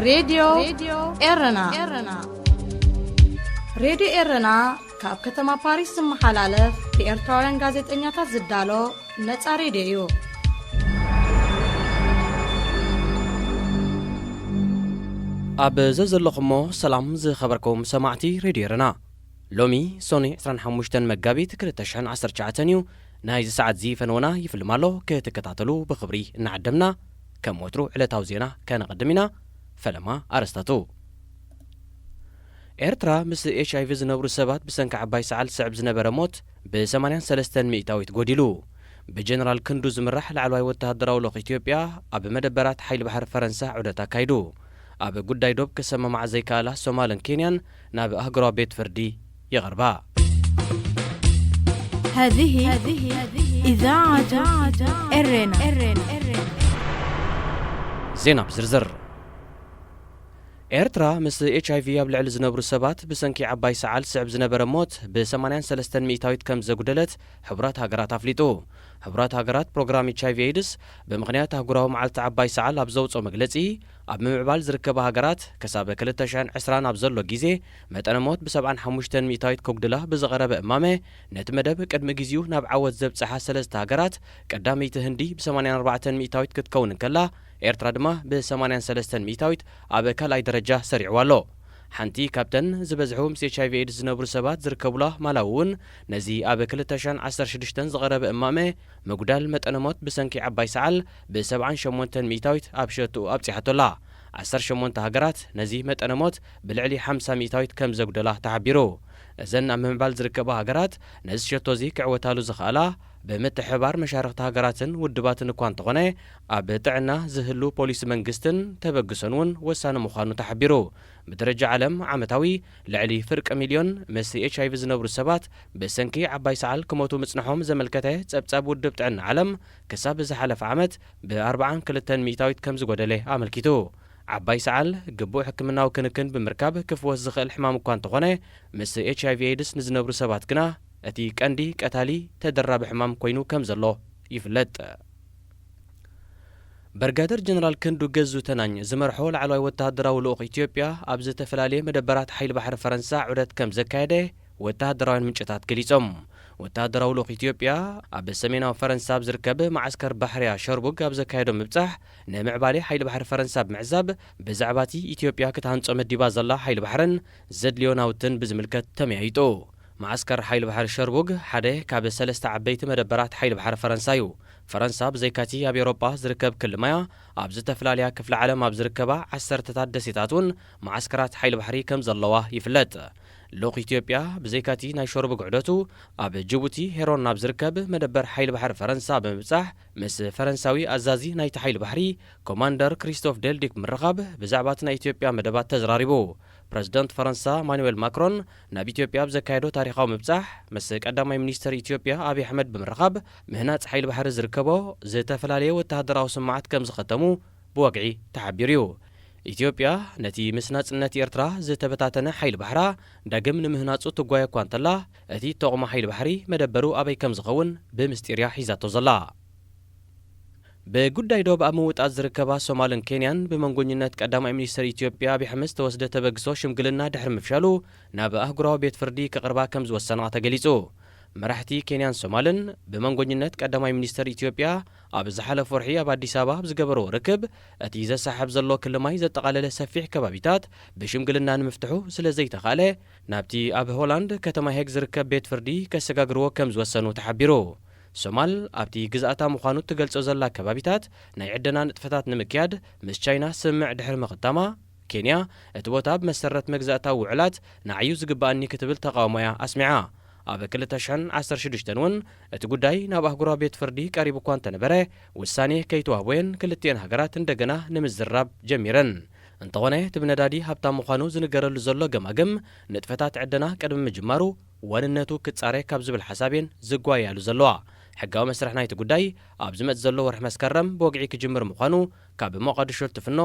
ሬድዮ ኤረና። ሬድዮ ኤረና ካብ ከተማ ፓሪስ ዝመሓላለፍ ብኤርትራውያን ጋዜጠኛታት ዝዳሎ ነጻ ሬድዮ እዩ። ኣብ ዘዘለኹሞ ሰላም ዝኸበርኩም ሰማዕቲ ሬድዮ ኤረና። ሎሚ ሶኒ ዕስራን ሓሙሽተን መጋቢት ክልተ ሽሕን ዓሰርተ ትሽዓተን እዩ። ናይዚ ሰዓት እዚ ፈነወና ይፍልም ኣሎ። ክትከታተሉ ብኽብሪ እናዓደምና፣ ከም ወትሩ ዕለታዊ ዜና ከነቐድም ኢና። ፈለማ ኣርእስታቱ። ኤርትራ ምስ ኤች ኣይ ቪ ዝነብሩ ሰባት ብሰንኪ ዓባይ ሰዓል ዝስዕብ ዝነበረ ሞት ብ ሰማንያን ሰለስተን ሚእታዊት ጎዲሉ። ብጀነራል ክንዱ ዝምራሕ ላዕለዋይ ወተሃደራዊ ልኡኽ ኢትዮጵያ ኣብ መደበራት ሓይሊ ባሕሪ ፈረንሳ ዑደት ኣካይዱ። ኣብ ጉዳይ ዶብ ክሰማማዓ ዘይከኣላ ሶማልን ኬንያን ናብ ኣህጉራዊ ቤት ፍርዲ ይቐርባ። هذه إذاعة إرنا. ዜና ብዝርዝር። ኤርትራ ምስ ኤች ኣይ ቪ ኣብ ልዕሊ ዝነብሩ ሰባት ብሰንኪ ዓባይ ሰዓል ዝስዕብ ዝነበረ ሞት ብ ሰማንያን ሰለስተን ሚእታዊት ከም ዘጉደለት ሕቡራት ሃገራት ኣፍሊጡ። ሕቡራት ሃገራት ፕሮግራም ኤች ኣይ ቪ ኤድስ ብምኽንያት ኣህጉራዊ መዓልቲ ዓባይ ሰዓል ኣብ ዘውፅኦ መግለፂ፣ ኣብ ምምዕባል ዝርከባ ሃገራት ክሳብ ክልተ ሽሕን ዕስራን ኣብ ዘሎ ግዜ መጠነ ሞት ብ ሰብዓን ሓሙሽተን ሚእታዊት ከጉድላ ብዝቐረበ እማመ፣ ነቲ መደብ ቅድሚ ግዜኡ ናብ ዓወት ዘብጽሓ ሰለስተ ሃገራት፣ ቀዳመይቲ ህንዲ ብ ሰማንያን ኣርባዕተን ሚእታዊት ክትከውን እንከላ፣ ኤርትራ ድማ ብ ሰማንያን ሰለስተን ሚእታዊት ኣብ ካልኣይ ደረጃ ሰሪዕዋ ኣሎ። ሓንቲ ካብተን ዝበዝሑ ምስ ኤች ኣይ ቪ ኤድስ ዝነብሩ ሰባት ዝርከቡላ ማላዊ እውን፣ ነዚ ኣብ ክልተ ሽሕን ዓሰርተ ሽዱሽተን ዝቐረበ እማመ ምጉዳል መጠነ ሞት ብሰንኪ ዓባይ ሰዓል ብ ሰብዓን ሸሞንተን ሚእታዊት ኣብ ሸቶኡ ኣብጺሓቶ ኣላ። ዓሰርተ ሸሞንተ ሃገራት ነዚ መጠነ ሞት ብልዕሊ ሓምሳ ሚእታዊት ከም ዘጉደላ ተሓቢሩ። እዘን ኣብ ምምዕባል ዝርከባ ሃገራት ነዚ ሸቶ እዚ ክዕወታሉ ዝኽኣላ ብምትሕብባር መሻርኽቲ ሃገራትን ውድባትን እኳ እንተኾነ፣ ኣብ ጥዕና ዝህሉ ፖሊሲ መንግስትን ተበግሶን እውን ወሳኒ ምዃኑ ተሓቢሩ። ብደረጃ ዓለም ዓመታዊ ልዕሊ ፍርቂ ሚልዮን ምስ ኤች ኣይ ቪ ዝነብሩ ሰባት ብሰንኪ ዓባይ ሰዓል ክሞቱ ምጽንሖም ዘመልከተ ጸብጻብ ውድብ ጥዕና ዓለም፣ ክሳብ ዝሓለፈ ዓመት ብ ኣርባዓን ክልተን ሚእታዊት ከም ዝጎደለ ኣመልኪቱ። ዓባይ ሰዓል ግቡእ ሕክምናዊ ክንክን ብምርካብ ክፍወስ ዝኽእል ሕማም እኳ እንተኾነ፣ ምስ ኤች ኣይ ቪ ኤድስ ንዝነብሩ ሰባት ግና እቲ ቀንዲ ቀታሊ ተደራቢ ሕማም ኮይኑ ከም ዘሎ ይፍለጥ። ብርጋደር ጀነራል ክንዱ ገዙ ተናኝ ዝመርሖ ላዕለዋይ ወተሃደራዊ ልኡኽ ኢትዮጵያ ኣብ ዝተፈላለየ መደበራት ሓይሊ ባሕሪ ፈረንሳ ዑደት ከም ዘካየደ ወተሃደራውያን ምንጭታት ገሊጾም። ወተሃደራዊ ልኡኽ ኢትዮጵያ ኣብ ሰሜናዊ ፈረንሳ ኣብ ዝርከብ መዓስከር ባሕርያ ሸርቡግ ኣብ ዘካየዶ ምብጻሕ፣ ንምዕባሌ ሓይሊ ባሕሪ ፈረንሳ ብምዕዛብ፣ ብዛዕባ እቲ ኢትዮጵያ ክትሃንጾ መዲባ ዘላ ሓይሊ ባሕርን ዘድልዮ ናውትን ብዝምልከት ተመያይጡ። መዓስከር ሓይሊ ባሕሪ ሸርቡግ ሓደ ካብ ሰለስተ ዓበይቲ መደበራት ሓይሊ ባሕሪ ፈረንሳ እዩ። ፈረንሳ ብዘይካቲ ኣብ ኤውሮጳ ዝርከብ ክሊ ማያ፣ ኣብ ዝተፈላለያ ክፍለ ዓለም ኣብ ዝርከባ ዓሰርተታት ደሴታት እውን መዓስከራት ሓይሊ ባሕሪ ከም ዘለዋ ይፍለጥ። ልኡኽ ኢትዮጵያ ብዘይካቲ ናይ ሸርቡግ ዑደቱ፣ ኣብ ጅቡቲ ሄሮን ናብ ዝርከብ መደበር ሓይሊ ባሕሪ ፈረንሳ ብምብጻሕ፣ ምስ ፈረንሳዊ ኣዛዚ ናይቲ ሓይሊ ባሕሪ ኮማንደር ክሪስቶፍ ዴልዲክ ብምርኻብ ብዛዕባ እቲ ናይ ኢትዮጵያ መደባት ተዘራሪቡ። ፕረዚደንት ፈረንሳ ማኑዌል ማክሮን ናብ ኢትዮጵያ ኣብ ዘካየዶ ታሪኻዊ ምብጻሕ፣ ምስ ቀዳማይ ሚኒስተር ኢትዮጵያ ኣብይ ኣሕመድ ብምርኻብ፣ ምህናጽ ሓይሊ ባሕሪ ዝርከቦ ዝተፈላለየ ወተሃደራዊ ስምዓት ከም ዝኸተሙ ብወግዒ ተሓቢሩ እዩ። ኢትዮጵያ ነቲ ምስ ናጽነት ኤርትራ ዝተበታተነ ሓይሊ ባሕራ ዳግም ንምህናጹ ትጓየ እኳ እንተላ፣ እቲ እተቑሞ ሓይሊ ባሕሪ መደበሩ ኣበይ ከም ዝኸውን ብምስጢር እያ ሒዛቶ ዘላ። ብጉዳይ ዶብ ኣብ ምውጣጥ ዝርከባ ሶማልን ኬንያን፣ ብመንጎኝነት ቀዳማይ ሚኒስተር ኢትዮጵያ ኣብይ ኣሕመድ ዝተወስደ ተበግሶ ሽምግልና ድሕሪ ምፍሻሉ፣ ናብ ኣህጉራዊ ቤት ፍርዲ ክቕርባ ከም ዝወሰና ተገሊጹ። መራሕቲ ኬንያን ሶማልን ብመንጎኝነት ቀዳማይ ሚኒስተር ኢትዮጵያ ኣብ ዝሓለፈ ወርሒ ኣብ ኣዲስ ኣበባ ኣብ ዝገበርዎ ርክብ፣ እቲ ዘሳሕብ ዘሎ ክሊ ማይ ዘጠቓለለ ሰፊሕ ከባቢታት ብሽምግልና ንምፍትሑ ስለ ዘይተኻእለ፣ ናብቲ ኣብ ሆላንድ ከተማ ሄግ ዝርከብ ቤት ፍርዲ ከሰጋግርዎ ከም ዝወሰኑ ተሓቢሩ። ሶማል ኣብቲ ግዝኣታ ምዃኑ እትገልጾ ዘላ ከባቢታት ናይ ዕደና ንጥፈታት ንምክያድ ምስ ቻይና ስምምዕ ድሕሪ ምኽታማ፣ ኬንያ እቲ ቦታ ብመሰረት መግዛእታዊ ውዕላት ንዓዩ ዝግበኣኒ ክትብል ተቓውሞ እያ ኣስሚዓ። ኣብ ክልተ ሽሕን ዓሰርተ ሽዱሽተን እውን እቲ ጉዳይ ናብ ኣህጉራዊ ቤት ፍርዲ ቀሪቡ እኳ እንተነበረ፣ ውሳኔ ከይተዋህቦየን ክልቲኤን ሃገራት እንደገና ንምዝራብ ጀሚረን። እንተኾነ፣ እቲ ብነዳዲ ሃብታም ምዃኑ ዝንገረሉ ዘሎ ገማግም ንጥፈታት ዕደና ቅድሚ ምጅማሩ ዋንነቱ ክጻረ ካብ ዝብል ሓሳብ እየን ዝጓየያሉ ዘለዋ። ሕጋዊ መስርሕ ናይቲ ጉዳይ ኣብ ዝመጽእ ዘሎ ወርሒ መስከረም ብወግዒ ክጅምር ምዃኑ ካብ ሞቓዲሾ እትፍኖ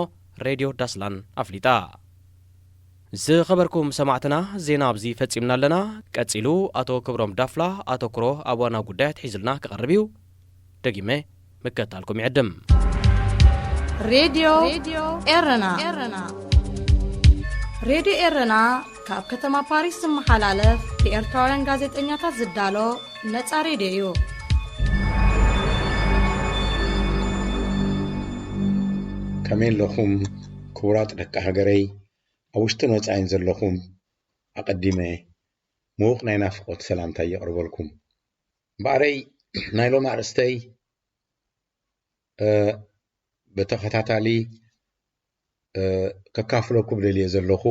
ሬድዮ ዳስላን ኣፍሊጣ። ዝኸበርኩም ሰማዕትና፣ ዜና ኣብዚ ፈጺምና ኣለና። ቀጺሉ ኣቶ ክብሮም ዳፍላ ኣተኩሮ ኣብ ዋና ጉዳያት ሒዙልና ክቐርብ እዩ። ደጊመ ምከታልኩም ይዕድም። ሬድዮ ኤረና። ሬድዮ ኤረና ካብ ከተማ ፓሪስ ዝመሓላለፍ ብኤርትራውያን ጋዜጠኛታት ዝዳሎ ነጻ ሬድዮ እዩ። ከመይ ኣለኹም ክቡራት ደቂ ሃገረይ፣ ኣብ ውሽጥን ወጻኢን ዘለኹም? ኣቐዲመ ምዉቕ ናይ ናፍቖት ሰላምታ የቕርበልኩም። እምበኣረይ ናይ ሎም ኣርእስተይ ብተኸታታሊ ከካፍለኩም ደልየ ዘለኹ፣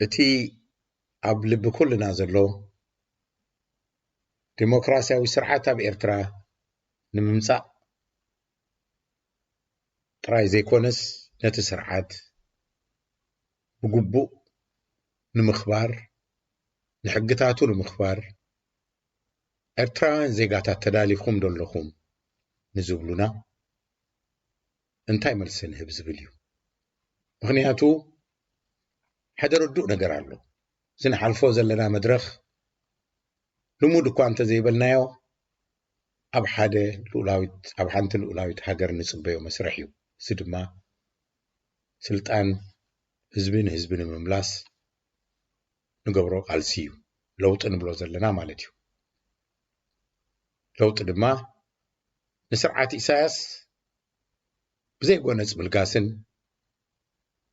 እቲ ኣብ ልቢ ኩልና ዘሎ ዲሞክራሲያዊ ስርዓት ኣብ ኤርትራ ንምምጻእ ጥራይ ዘይኮነስ፣ ነቲ ስርዓት ብግቡእ ንምኽባር፣ ንሕግታቱ ንምኽባር፣ ኤርትራውያን ዜጋታት ተዳሊኹም ዶ ኣለኹም ንዝብሉና እንታይ መልሲ ንህብ ዝብል እዩ። ምኽንያቱ ሓደ ርዱእ ነገር ኣሎ። እዚ ንሓልፎ ዘለና መድረኽ ልሙድ እኳ እንተዘይበልናዮ፣ ኣብ ሓደ ልኡላዊት፣ ኣብ ሓንቲ ልኡላዊት ሃገር ንጽበዮ መስርሕ እዩ። እዚ ድማ ስልጣን ህዝቢ ንህዝቢ ንምምላስ ንገብሮ ቃልሲ እዩ። ለውጢ ንብሎ ዘለና ማለት እዩ። ለውጢ ድማ ንስርዓት ኢሳያስ ብዘይ ጎነጽ ምልጋስን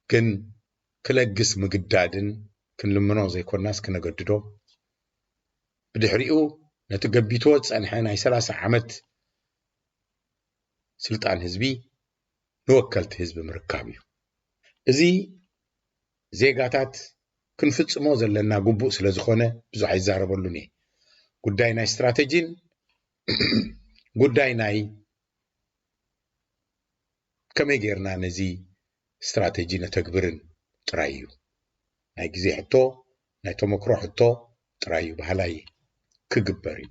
ግን ክለግስ ምግዳድን ክንልምኖ ዘይኮናስ ክነገድዶ፣ ብድሕሪኡ ነቲ ገቢትዎ ዝጸንሐ ናይ ሰላሳ ዓመት ስልጣን ህዝቢ ንወከልቲ ህዝቢ ምርካብ እዩ። እዚ ዜጋታት ክንፍጽሞ ዘለና ግቡእ ስለ ዝኾነ ብዙሕ ኣይዛረበሉን እየ። ጉዳይ ናይ ስትራተጂን ጉዳይ ናይ ከመይ ጌርና ነዚ ስትራተጂ ነተግብርን ጥራይ እዩ። ናይ ግዜ ሕቶ፣ ናይ ተመክሮ ሕቶ ጥራይ እዩ በሃላይ ክግበር እዩ።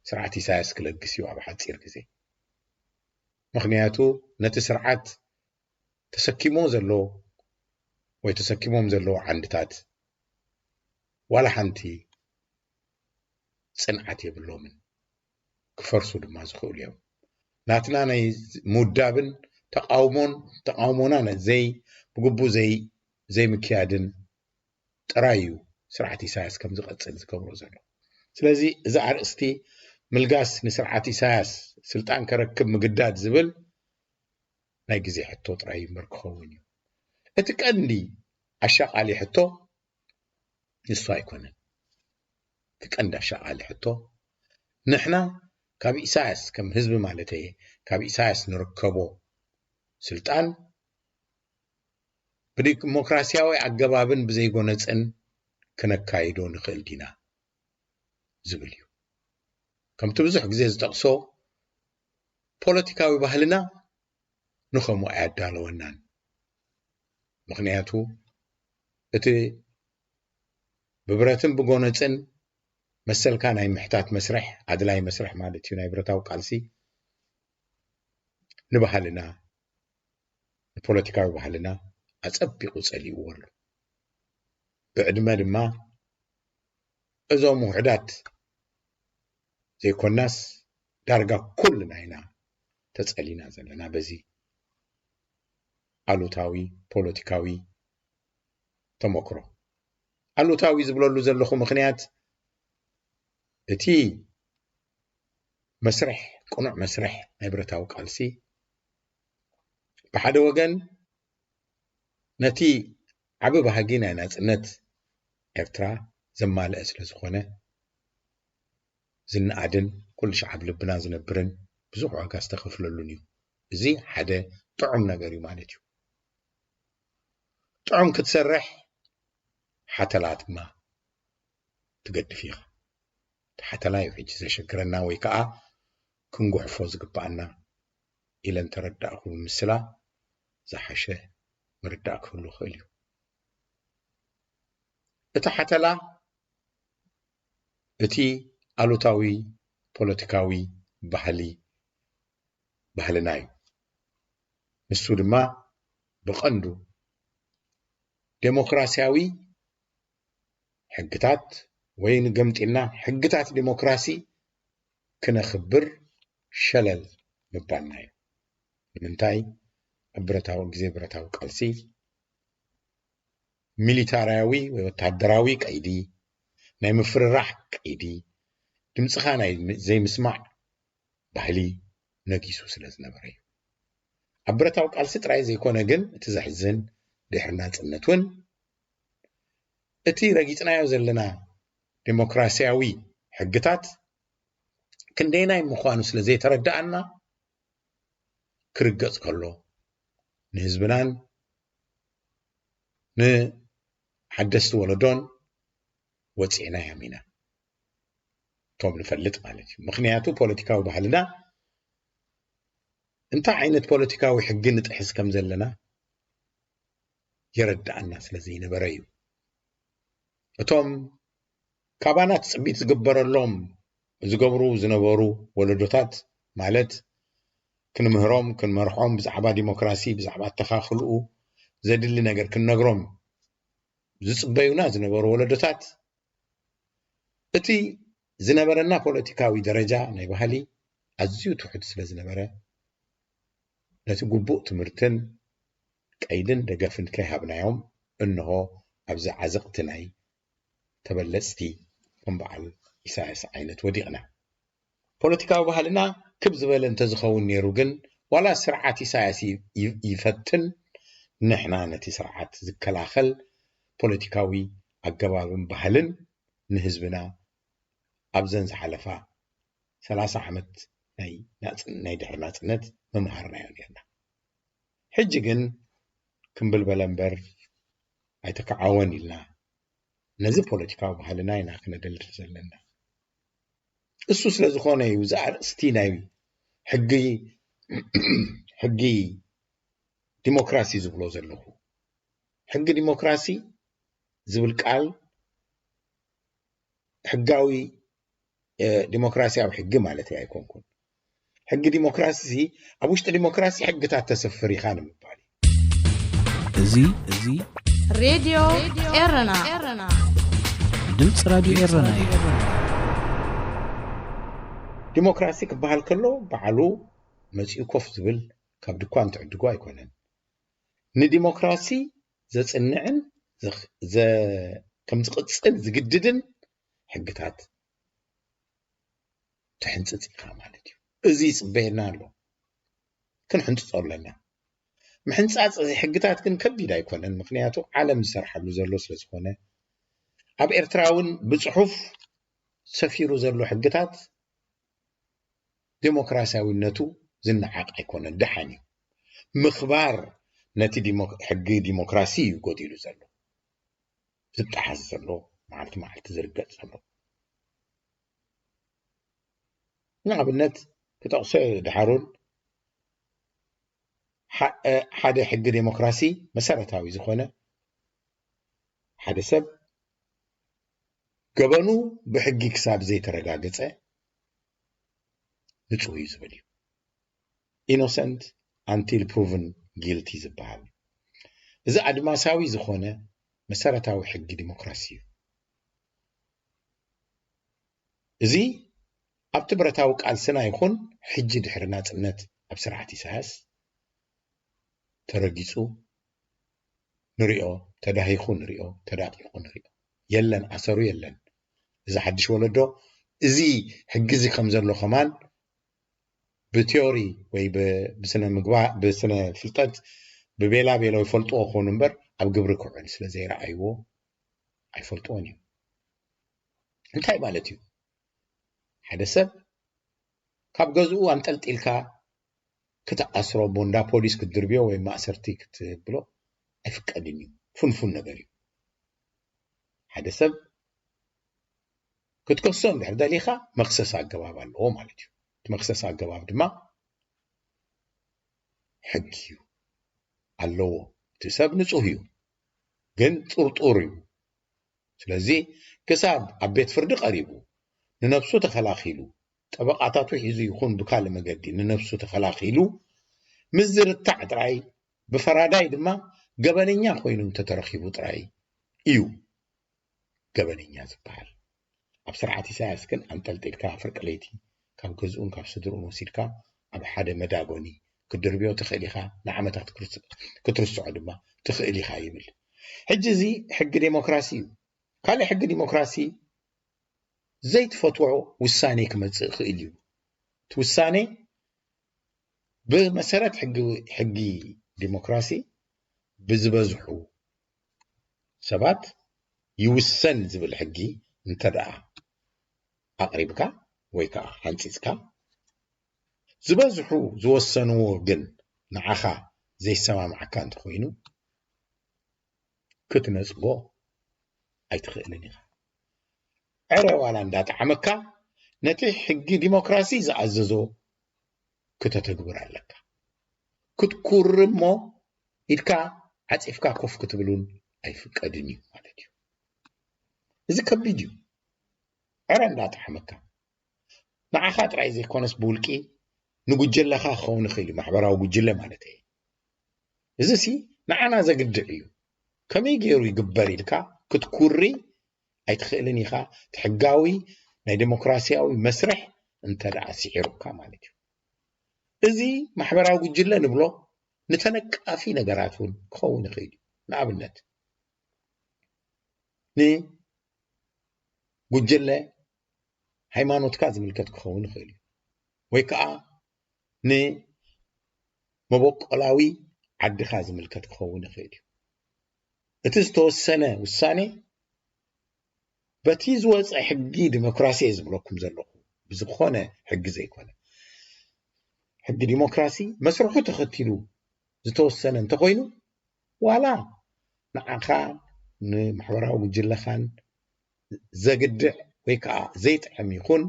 ስርዓት ኢሳያስ ክለግስ እዩ ኣብ ሓጺር ግዜ። ምኽንያቱ ነቲ ስርዓት ተሰኪሞ ዘሎ ወይ ተሰኪሞም ዘለዉ ዓንድታት ዋላ ሓንቲ ጽንዓት የብሎምን። ክፈርሱ ድማ ዝኽእሉ እዮም። ናትና ናይ ምውዳብን ተቃውሞን፣ ተቃውሞና ነ-፣ ዘይ-፣ ብግቡእ ዘይ-፣ ዘይምክያድን ጥራይ እዩ ስርዓት ኢሳያስ ከም ዝቐጽል ዝገብሮ ዘሎ። ስለዚ እዚ ኣርእስቲ ምልጋስ ንስርዓት ኢሳያስ ስልጣን ከረክብ ምግዳድ ዝብል ናይ ግዜ ሕቶ ጥራይ እምበር ክኸውን እዩ። እቲ ቀንዲ ኣሻቓሊ ሕቶ ንሱ ኣይኮነን። እቲ ቀንዲ ኣሻቓሊ ሕቶ ንሕና ካብ ኢሳያስ፣ ከም ህዝቢ ማለተይ፣ ካብ ኢሳያስ ንርከቦ ስልጣን ብዲሞክራሲያዊ ኣገባብን ብዘይ ጎነጽን ክነካይዶ ንኽእል ዲና ዝብል እዩ። ከምቲ ብዙሕ ግዜ ዝጠቕሶ ፖለቲካዊ ባህልና ንኸምኡ ኣያዳለወናን። ምኽንያቱ እቲ ብብረትን ብጎነጽን መሰልካ ናይ ምሕታት መስርሕ፣ ኣድላይ መስርሕ ማለት እዩ፣ ናይ ብረታዊ ቃልሲ ንባህልና፣ ንፖለቲካዊ ባህልና ኣጸቢቑ ጸሊእዎ ኣሎ። ብዕድመ ድማ እዞም ውሑዳት ዘይኮናስ ዳርጋ ኩልና ኢና ተጸሊና ዘለና በዚ ኣሉታዊ ፖለቲካዊ ተመክሮ። ኣሉታዊ ዝብለሉ ዘለኹ ምኽንያት እቲ መስርሕ፣ ቅኑዕ መስርሕ ናይ ብረታዊ ቃልሲ ብሓደ ወገን ነቲ ዓቢ ባህጊ ናይ ናጽነት ኤርትራ ዘማልአ ስለ ዝኾነ ዝነኣድን ኩሉ ሻዕ ኣብ ልብና ዝነብርን ብዙሕ ዋጋ ዝተኸፍለሉን እዩ። እዚ ሓደ ጥዑም ነገር እዩ ማለት እዩ። ጥዑም ክትሰርሕ ሓተላ ድማ ትገድፍ ኢኻ። እቲ ሓተላ እዩ ሕጂ ዘሸግረና ወይ ከዓ ክንጉሕፎ ዝግብኣና ኢለ እንተረዳእኩ ብምስላ ዝሓሸ ምርዳእ ክህሉ ይኽእል እዩ። እቲ ሓተላ እቲ ኣሉታዊ ፖለቲካዊ ባህሊ ባህልና እዩ። ንሱ ድማ ብቐንዱ ዴሞክራሲያዊ ሕግታት ወይ ንገምጢልና ሕግታት ዴሞክራሲ ክነኽብር ሸለል ምባልና እዩ። ንምንታይ ኣብ ብረታዊ ግዜ ብረታዊ ቃልሲ ሚሊታርያዊ ወይ ወታደራዊ ቀይዲ፣ ናይ ምፍርራሕ ቀይዲ፣ ድምፅኻ ናይ ዘይምስማዕ ባህሊ ነጊሱ ስለ ዝነበረ እዩ። ኣብ ብረታዊ ቃልሲ ጥራይ ዘይኮነ ግን እቲ ዘሕዝን ድሕሪ ናፅነት እውን እቲ ረጊፅናዮ ዘለና ዴሞክራሲያዊ ሕግታት ክንደይናይ ምዃኑ ስለ ዘይተረዳኣና ክርገፅ ከሎ ንህዝብናን ንሓደስቲ ወለዶን ወፂዕናዮም ኢና። እቶም ንፈልጥ ማለት እዩ። ምክንያቱ ፖለቲካዊ ባህልና እንታይ ዓይነት ፖለቲካዊ ሕጊ ንጥሕስ ከም ዘለና የረድኣና ስለ ዘይነበረ እዩ። እቶም ካባና ትፅቢት ዝግበረሎም ዝገብሩ ዝነበሩ ወለዶታት ማለት ክንምህሮም ክንመርሖም ብዛዕባ ዲሞክራሲ ብዛዕባ ኣተኻኽልኡ ዘድሊ ነገር ክንነግሮም ዝፅበዩና ዝነበሩ ወለዶታት እቲ ዝነበረና ፖለቲካዊ ደረጃ ናይ ባህሊ ኣዝዩ ትሑት ስለ ዝነበረ ነቲ ግቡእ ትምህርትን ቀይድን ደገፍን ከይሃብናዮም እንሆ ኣብዚ ዓዘቕቲ ናይ ተበለፅቲ ከም በዓል ኢሳያስ ዓይነት ወዲቕና። ፖለቲካዊ ባህልና ክብ ዝበለ እንተዝኸውን ነይሩ ግን ዋላ ስርዓት ኢሳያስ ይፈትን ንሕና ነቲ ስርዓት ዝከላኸል ፖለቲካዊ ኣገባብን ባህልን ንህዝብና ኣብዘን ዝሓለፋ ሰላሳ ዓመት ናይ ድሕሪ ናፅነት መምሃርናዮ ነርና። ሕጂ ግን ክምብል በለ እምበር ኣይተከዓወን ኢልና ነዚ ፖለቲካዊ ባህልና ኢና ክነደልድል ዘለና። እሱ ስለ ዝኾነ እዩ እዚ ኣርእስቲ ናይ ሕጊ ሕጊ ዲሞክራሲ ዝብሎ ዘለኹ። ሕጊ ዲሞክራሲ ዝብል ቃል ሕጋዊ ዲሞክራሲያዊ ሕጊ ማለት ኣይኮንኩን። ሕጊ ዲሞክራሲ ኣብ ውሽጢ ዲሞክራሲ ሕግታት ተሰፍር ኢኻ ንምባል እዩ። እዚ እዚ ሬድዮ ኤረና ድምፂ ራድዮ ኤረና እዩ። ዲሞክራሲ ክበሃል ከሎ ባዕሉ መፂኡ ኮፍ ዝብል ካብ ድኳን ትዕድጎ ኣይኮነን። ንዲሞክራሲ ዘፅንዕን ከም ዝቕፅል ዝግድድን ሕግታት ትሕንፅፅ ኢኻ ማለት እዩ። እዚ ይፅበየና ኣሎ፣ ክንሕንፅፆ ኣለና። ምሕንፃፅ እዚ ሕግታት ግን ከቢድ ኣይኮነን፣ ምክንያቱ ዓለም ዝሰርሓሉ ዘሎ ስለ ዝኾነ ኣብ ኤርትራ እውን ብፅሑፍ ሰፊሩ ዘሎ ሕግታት ዴሞክራሲያዊነቱ ዝነዓቕ ኣይኮነን፣ ደሓን እዩ። ምኽባር ነቲ ሕጊ ዲሞክራሲ እዩ ጎዲሉ ዘሎ፣ ዝጠሓስ ዘሎ፣ መዓልቲ መዓልቲ ዝርገፅ ዘሎ። ንኣብነት ክጠቕሶ ደሓሩን ሓደ ሕጊ ዴሞክራሲ መሰረታዊ ዝኾነ ሓደ ሰብ ገበኑ ብሕጊ ክሳብ ዘይተረጋገፀ ንፁህ እዩ ዝብል እዩ። ኢኖሰንት ኣንቲል ፕሩቭን ጊልቲ ዝበሃል እዚ ኣድማሳዊ ዝኾነ መሰረታዊ ሕጊ ዲሞክራሲ እዩ። እዚ ኣብቲ ብረታዊ ቃልስና ይኹን ሕጂ ድሕሪ ናፅነት ኣብ ስርዓት ኢሳያስ ተረጊፁ ንሪኦ፣ ተዳሂኹ ንሪኦ፣ ተዳቂቑ ንሪኦ። የለን፣ ኣሰሩ የለን። እዚ ሓድሽ ወለዶ እዚ ሕጊ እዚ ከም ዘሎ ከማን ብቲዮሪ ወይ ብስነ ምግባር ብስነ ፍልጠት ብቤላ ቤሎ ይፈልጥዎ ክኾኑ እምበር ኣብ ግብሪ ክውዕል ስለ ዘይረኣይዎ ኣይፈልጥዎን እዮም። እንታይ ማለት እዩ? ሓደ ሰብ ካብ ገዝኡ ኣንጠልጢልካ ክትኣስሮ፣ ቦንዳ ፖሊስ ክትድርብዮ ወይ ማእሰርቲ ክትብሎ ኣይፍቀድን እዩ። ፍንፉን ነገር እዩ። ሓደ ሰብ ክትከሶ እንድሕር ደሊኻ መኽሰስ ኣገባብ ኣለዎ ማለት እዩ። እቲ መኽሰስ ኣገባብ ድማ ሕጊ እዩ ኣለዎ። እቲ ሰብ ንጹህ እዩ፣ ግን ጥርጡር እዩ። ስለዚ ክሳብ ኣብ ቤት ፍርዲ ቀሪቡ ንነብሱ ተኸላኺሉ ጠበቓታቱ ሒዙ ይኹን ብካልእ መገዲ ንነብሱ ተኸላኺሉ ምስ ዝርታዕ ጥራይ ብፈራዳይ ድማ ገበነኛ ኮይኑ እንተተረኺቡ ጥራይ እዩ ገበነኛ ዝበሃል። ኣብ ስርዓት ኢሳያስ ግን ኣንጠልጢልካ ፍርቂ ለይቲ ካብ ገዝኡን ካብ ስድርኡን ወሲድካ ኣብ ሓደ መዳጎኒ ክትድርብዮ ትኽእል ኢኻ፣ ንዓመታት ክትርስዖ ድማ ትኽእል ኢኻ ይብል። ሕጂ እዚ ሕጊ ዴሞክራሲ እዩ። ካልእ ሕጊ ዴሞክራሲ ዘይትፈትዎ ውሳኔ ክመጽእ ይኽእል እዩ። እቲ ውሳኔ ብመሰረት ሕጊ፣ ሕጊ ዴሞክራሲ ብዝበዝሑ ሰባት ይውሰን ዝብል ሕጊ እንተ ደኣ ኣቕሪብካ ወይ ከዓ ሓንጺጽካ፣ ዝበዝሑ ዝወሰንዎ ግን ንዓኻ ዘይሰማምዓካ እንተኾይኑ፣ ክትነጽጎ ኣይትኽእልን ኢኻ። ዕረ ዋላ እንዳጠዓመካ፣ ነቲ ሕጊ ዲሞክራሲ ዝኣዘዞ ክተተግብር ኣለካ። ክትኩርሞ ኢድካ ዓጺፍካ ኮፍ ክትብል እውን ኣይፍቀድን እዩ ማለት እዩ። እዚ ከቢድ እዩ። ዕረ እንዳጠዓመካ፣ ንዓኻ ጥራይ ዘይኮነስ ብውልቂ ንጉጀለኻ ክኸውን ይኽእል እዩ፣ ማሕበራዊ ጉጅለ ማለት እየ። እዚ ሲ ንዓና ዘግድዕ እዩ። ከመይ ገይሩ ይግበር ኢልካ ክትኩሪ ኣይትኽእልን ኢኻ፣ እቲ ሕጋዊ ናይ ዴሞክራሲያዊ መስርሕ እንተ ደኣ ስዒሩካ ማለት እዩ። እዚ ማሕበራዊ ጉጅለ ንብሎ ንተነቃፊ ነገራት እውን ክኸውን ይኽእል እዩ። ንኣብነት፣ ንጉጅለ ሃይማኖትካ ዝምልከት ክኸውን ይኽእል እዩ፣ ወይ ከዓ ንመበቆላዊ ዓድኻ ዝምልከት ክኸውን ይኽእል እዩ። እቲ ዝተወሰነ ውሳኔ በቲ ዝወፀ ሕጊ ዲሞክራሲ እየ ዝብለኩም ዘለኹ፣ ብዝኾነ ሕጊ ዘይኮነ። ሕጊ ዲሞክራሲ መስርሑ ተኸቲሉ ዝተወሰነ እንተኾይኑ፣ ዋላ ንዓኻ ንማሕበራዊ ጉጅለኻን ዘግድዕ ወይ ከዓ ዘይጥዕም ይኹን፣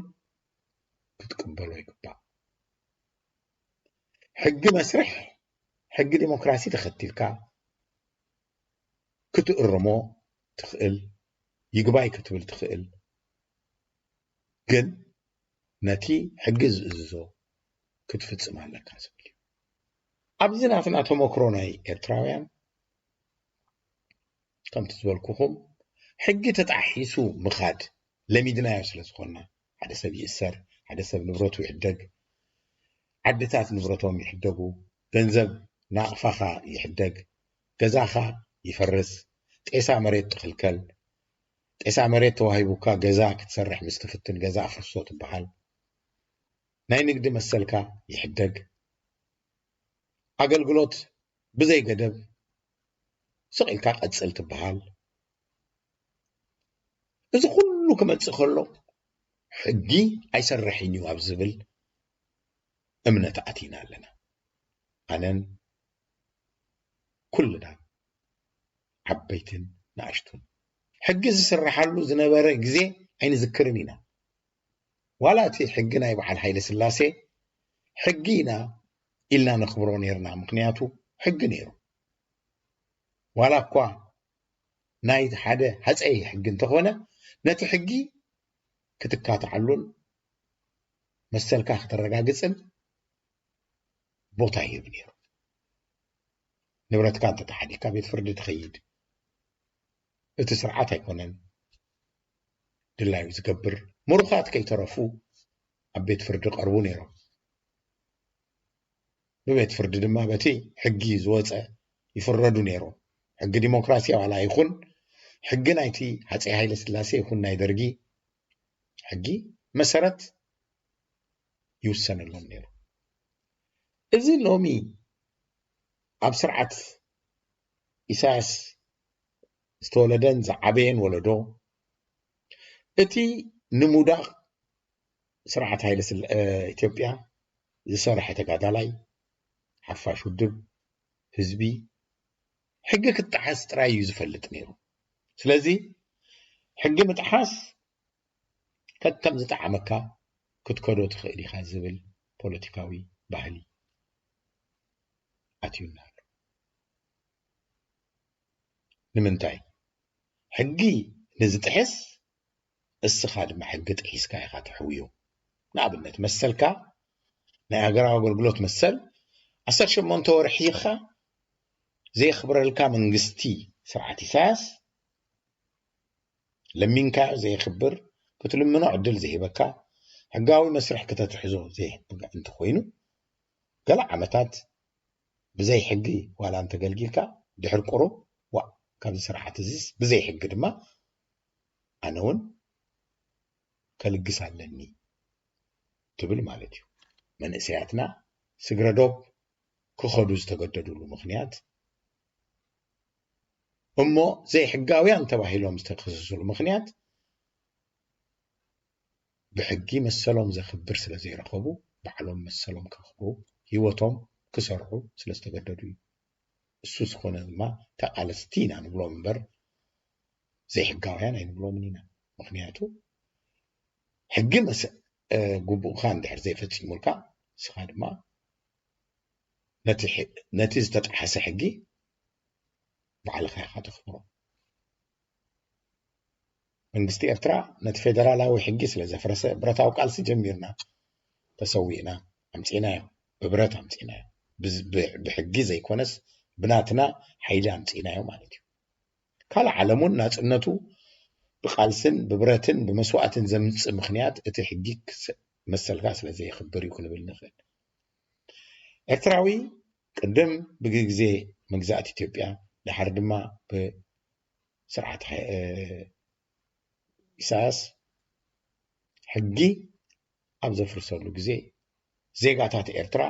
ክትቅበሎ ይግባእ። ሕጊ መስርሕ፣ ሕጊ ዲሞክራሲ ተኸቲልካ ክትእርሞ ትኽእል፣ ይግባይ ክትብል ትኽእል፣ ግን ነቲ ሕጊ ዝእዝዞ ክትፍጽም ኣለካ ዝብል እዩ። ኣብዚ ናትና ተመክሮ ናይ ኤርትራውያን፣ ከምቲ ዝበልኩኹም፣ ሕጊ ተጣሒሱ ምኻድ ለሚድናዮ ስለ ዝኾንና፣ ሓደ ሰብ ይእሰር፣ ሓደ ሰብ ንብረቱ ይሕደግ፣ ዓድታት ንብረቶም ይሕደጉ፣ ገንዘብ ናቕፋኻ ይሕደግ፣ ገዛኻ ይፈርስ፣ ጤሳ መሬት ትኽልከል፣ ጤሳ መሬት ተዋሂቡካ ገዛ ክትሰርሕ ምስ ትፍትን ገዛ ኣፍርሶ ትበሃል፣ ናይ ንግዲ መሰልካ ይሕደግ፣ ኣገልግሎት ብዘይ ገደብ ስቕ ኢልካ ቀጽል ትበሃል። እዚ ኩሉ ክመጽእ ከሎ ሕጊ ኣይሰርሕን እዩ ኣብ ዝብል እምነት ኣቲና ኣለና። ኣነን ኩልና ዓበይትን ንኣሽቱን። ሕጊ ዝስረሓሉ ዝነበረ ግዜ ኣይንዝክርን ኢና። ዋላ እቲ ሕጊ ናይ በዓል ሃይለ ስላሴ ሕጊ ኢና ኢልና ነኽብሮ ነይርና፣ ምኽንያቱ ሕጊ ነይሩ። ዋላ እኳ ናይ ሓደ ሃፀይ ሕጊ እንተኾነ፣ ነቲ ሕጊ ክትካትዓሉን መሰልካ ከተረጋግጽን ቦታ ይህብ ነይሩ። ንብረትካ እንተተሓዲግካ ቤት ፍርዲ ትኸይድ። እቲ ስርዓት ኣይኮነን ድላዩ ዝገብር። ምሩኻት ከይተረፉ ኣብ ቤት ፍርዲ ቀርቡ ነይሮም። ብቤት ፍርዲ ድማ በቲ ሕጊ ዝወፀ ይፍረዱ ነይሮም። ሕጊ ዲሞክራሲ ዋላ ይኹን ሕጊ ናይቲ ሃፀይ ሃይለ ስላሴ ይኹን ናይ ደርጊ ሕጊ መሰረት ይውሰነሎም ነይሩ። እዚ ሎሚ ኣብ ስርዓት ኢሳያስ ዝተወለደን ዝዓበየን ወለዶ፣ እቲ ንምውዳቕ ስርዓት ሃይለ ስላ-፣ እ፣ ኢትዮጵያ ዝሰርሐ ተጋዳላይ፣ ሓፋሽ ውድብ፣ ህዝቢ፣ ሕጊ ክጠሓስ ጥራይ እዩ ዝፈልጥ ነይሩ። ስለዚ ሕጊ ምጥሓስ ከከም ዝጠዓመካ ክትከዶ ትኽእል ኢኻ ዝብል ፖለቲካዊ ባህሊ ኣትዩና ኣሎ። ንምንታይ? ሕጊ ንዝጥሕስ እስኻ ድማ ሕጊ ጥሒስካ ኢኻ ተሕውዮ። ንኣብነት መሰልካ ናይ ሃገራዊ ኣገልግሎት መሰል ዓሰርተ ሸሞንተ ወርሒኻ ዘየኽብረልካ መንግስቲ ስርዓት ኢሳያስ ለሚንካዮ ዘየኽብር፣ ክትልምኖ ዕድል ዘይህበካ፣ ሕጋዊ መስርሕ ክተትሕዞ ዘይህበካ እንተኾይኑ፣ ገለ ዓመታት ብዘይ ሕጊ ዋላ እንተገልጊልካ፣ ድሕሪ ቁሩብ ዋእ ካብዚ ስርዓት እዚስ ብዘይ ሕጊ ድማ ኣነ እውን ከልግስ ኣለኒ ትብል ማለት እዩ። መንእሰያትና ስግረ ዶብ ክኸዱ ዝተገደዱሉ ምኽንያት፣ እሞ ዘይሕጋውያን ተባሂሎም ዝተኸሰሱሉ ምኽንያት፣ ብሕጊ መሰሎም ዘኽብር ስለ ዘይረኸቡ፣ ባዕሎም መሰሎም ከኽብሩ፣ ህይወቶም ክሰርሑ ስለ ዝተገደዱ እዩ። እሱ ዝኾነ ድማ ተቓለስቲ ኢና ንብሎም እምበር፣ ዘይሕጋውያን ኣይንብሎምን ኢና። ምኽንያቱ፣ ሕጊ መስ-፣ እ፣ ግቡእካ እንድሕር ዘይፈጺሙልካ፣ ንስኻ ድማ ነቲ ሕ-፣ ነቲ ዝተጣሕሰ ሕጊ ባዕልኻ ኢኻ ተኽብሮ። መንግስቲ ኤርትራ ነቲ ፌደራላዊ ሕጊ ስለ ዘፍረሰ፣ ብረታዊ ቃልሲ ጀሚርና፣ ተሰዊእና፣ ኣምጺእናዮ። ብብረት ኣምጺእናዮ። ብዝ-፣ ብ-፣ ብሕጊ ዘይኮነስ፣ ብናትና ሓይሊ ኣምጺእናዮ ማለት እዩ። ካልእ ዓለም እውን ናጽነቱ ብቃልስን ብብረትን ብመስዋእትን ዘምጽእ ምኽንያት፣ እቲ ሕጊ ክስ-፣ መሰልካ ስለ ዘየኽብር እዩ ክንብል ንኽእል። ኤርትራዊ ቅድም ብግዜ መግዛእቲ ኢትዮጵያ፣ ድሓር ድማ ብስርዓት ሃ-፣ እ፣ ኢሳያስ፣ ሕጊ ኣብ ዘፍርሰሉ ግዜ፣ ዜጋታት ኤርትራ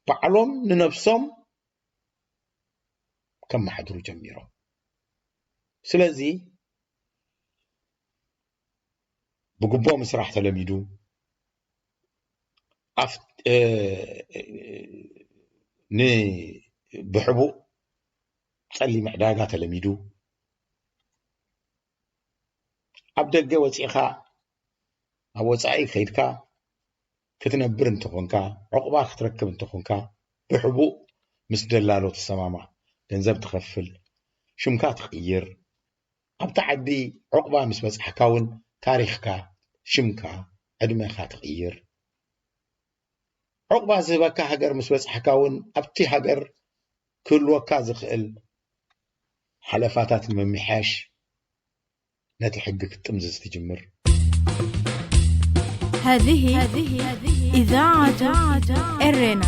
ባዕሎም ንነብሶም ከመሓድሩ ጀሚሮም። ስለዚ፣ ብግቦ ምስራሕ ተለሚዱ፣ ኣፍ-፣ እ፣ ን-፣ ብሕቡእ ጸሊም ዕዳጋ ተለሚዱ፣ ኣብ ደገ ወጺእኻ፣ ኣብ ወጻኢ ከይድካ ክትነብር እንተኾንካ፣ ዕቑባ ክትረክብ እንተኾንካ፣ ብሕቡእ ምስ ደላሎ ትሰማማዕ፣ ገንዘብ ትኸፍል፣ ሽምካ ትቕይር። ኣብቲ ዓዲ ዕቑባ ምስ በጻሕካ እውን ታሪኽካ፣ ሽምካ፣ ዕድመኻ ትቕይር። ዕቑባ ዝህበካ ሃገር ምስ በጻሕካ እውን ኣብቲ ሃገር ክህልወካ ዝኽእል ሓለፋታት ንምምሕያሽ ነቲ ሕጊ ክትጥምዝዝ ትጅምር። هذه إذاعة إرينا.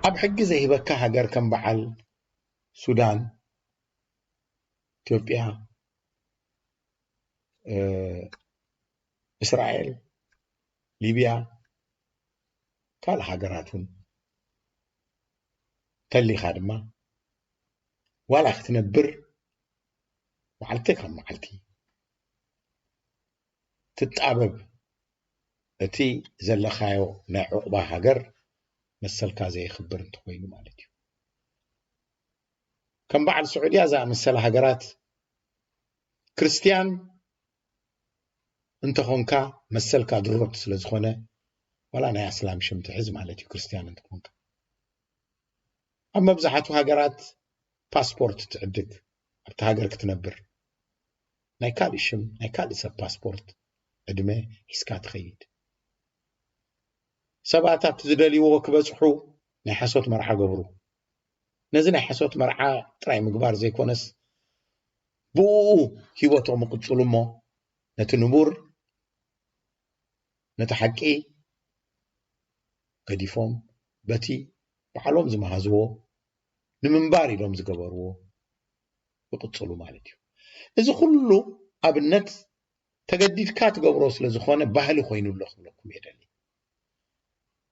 ኣብ ሕጊ ዘይህበካ ሃገር ከም በዓል ሱዳን፣ ኢትዮጵያ፣ እ፣ እስራኤል፣ ሊብያ፣ ካልእ ሃገራት እውን ተሊኻ ድማ ዋላ ክትነብር መዓልቲ ካብ መዓልቲ ትጣበብ፣ እቲ ዘለኻዮ ናይ ዕቑባ ሃገር መሰልካ ዘየኽብር እንተኾይኑ ማለት እዩ። ከም በዓል ስዑድያ ዝኣመሰላ ሃገራት፣ ክርስትያን እንተኾንካ መሰልካ ድሮት ስለ ዝኾነ፣ ዋላ ናይ ኣስላም ሽም ትሕዝ ማለት እዩ፣ ክርስትያን እንተኾንካ። ኣብ መብዛሕቱ ሃገራት ፓስፖርት ትዕድግ፣ ኣብቲ ሃገር ክትነብር። ናይ ካልእ ሽም፣ ናይ ካልእ ሰብ ፓስፖርት፣ ዕድመ ሒዝካ ትኸይድ። ሰባት ኣብቲ ዝደልይዎ ክበጽሑ ናይ ሓሶት መርዓ ገብሩ። ነዚ ናይ ሓሶት መርዓ ጥራይ ምግባር ዘይኮነስ፣ ብእኡ ህይወቶም ይቕጽሉ እሞ፣ ነቲ ንቡር፣ ነቲ ሓቂ ገዲፎም፣ በቲ ባዕሎም ዝመሃዝዎ ንምንባር ኢሎም ዝገበርዎ ይቕጽሉ ማለት እዩ። እዚ ኩሉ ኣብነት ተገዲድካ ትገብሮ ስለ ዝኾነ ባህሊ ኮይኑ ኣሎ ክብለኩም የደሊ።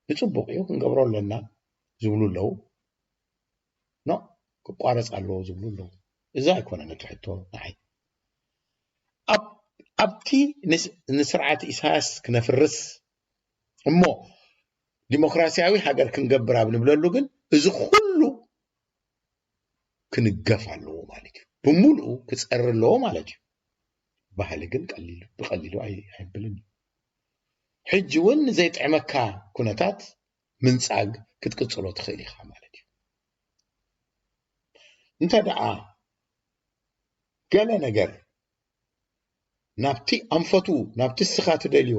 ንጽቡቕ እዩ፣ ክንገብሮ ኣለና ዝብሉ ኣለዉ። ኖ፣ ክቋረጽ ኣለዎ ዝብሉ ኣለዉ። እዚ ኣይኮነን እቲ ሕቶ ንዓይ። ኣብ-፣ ኣብቲ ንስ-፣ ንስርዓት ኢሳያስ ክነፍርስ እሞ ዲሞክራሲያዊ ሃገር ክንገብር ኣብ ንብለሉ ግን እዚ ኩሉ ክንገፍ ኣለዎ ማለት እዩ። ብምሉኡ ክጸሪ ኣለዎ ማለት እዩ። ባህሊ ግን ቀሊሉ፣ ብቐሊሉ ኣይ-፣ ኣይብልን እዩ። ሕጂ እውን ንዘይጥዕመካ ኩነታት ምንጻግ ክትቅጽሎ ትኽእል ኢኻ ማለት እዩ። እንተ ደኣ ገለ ነገር ናብቲ ኣንፈቱ፣ ናብቲ እስኻ ትደልዮ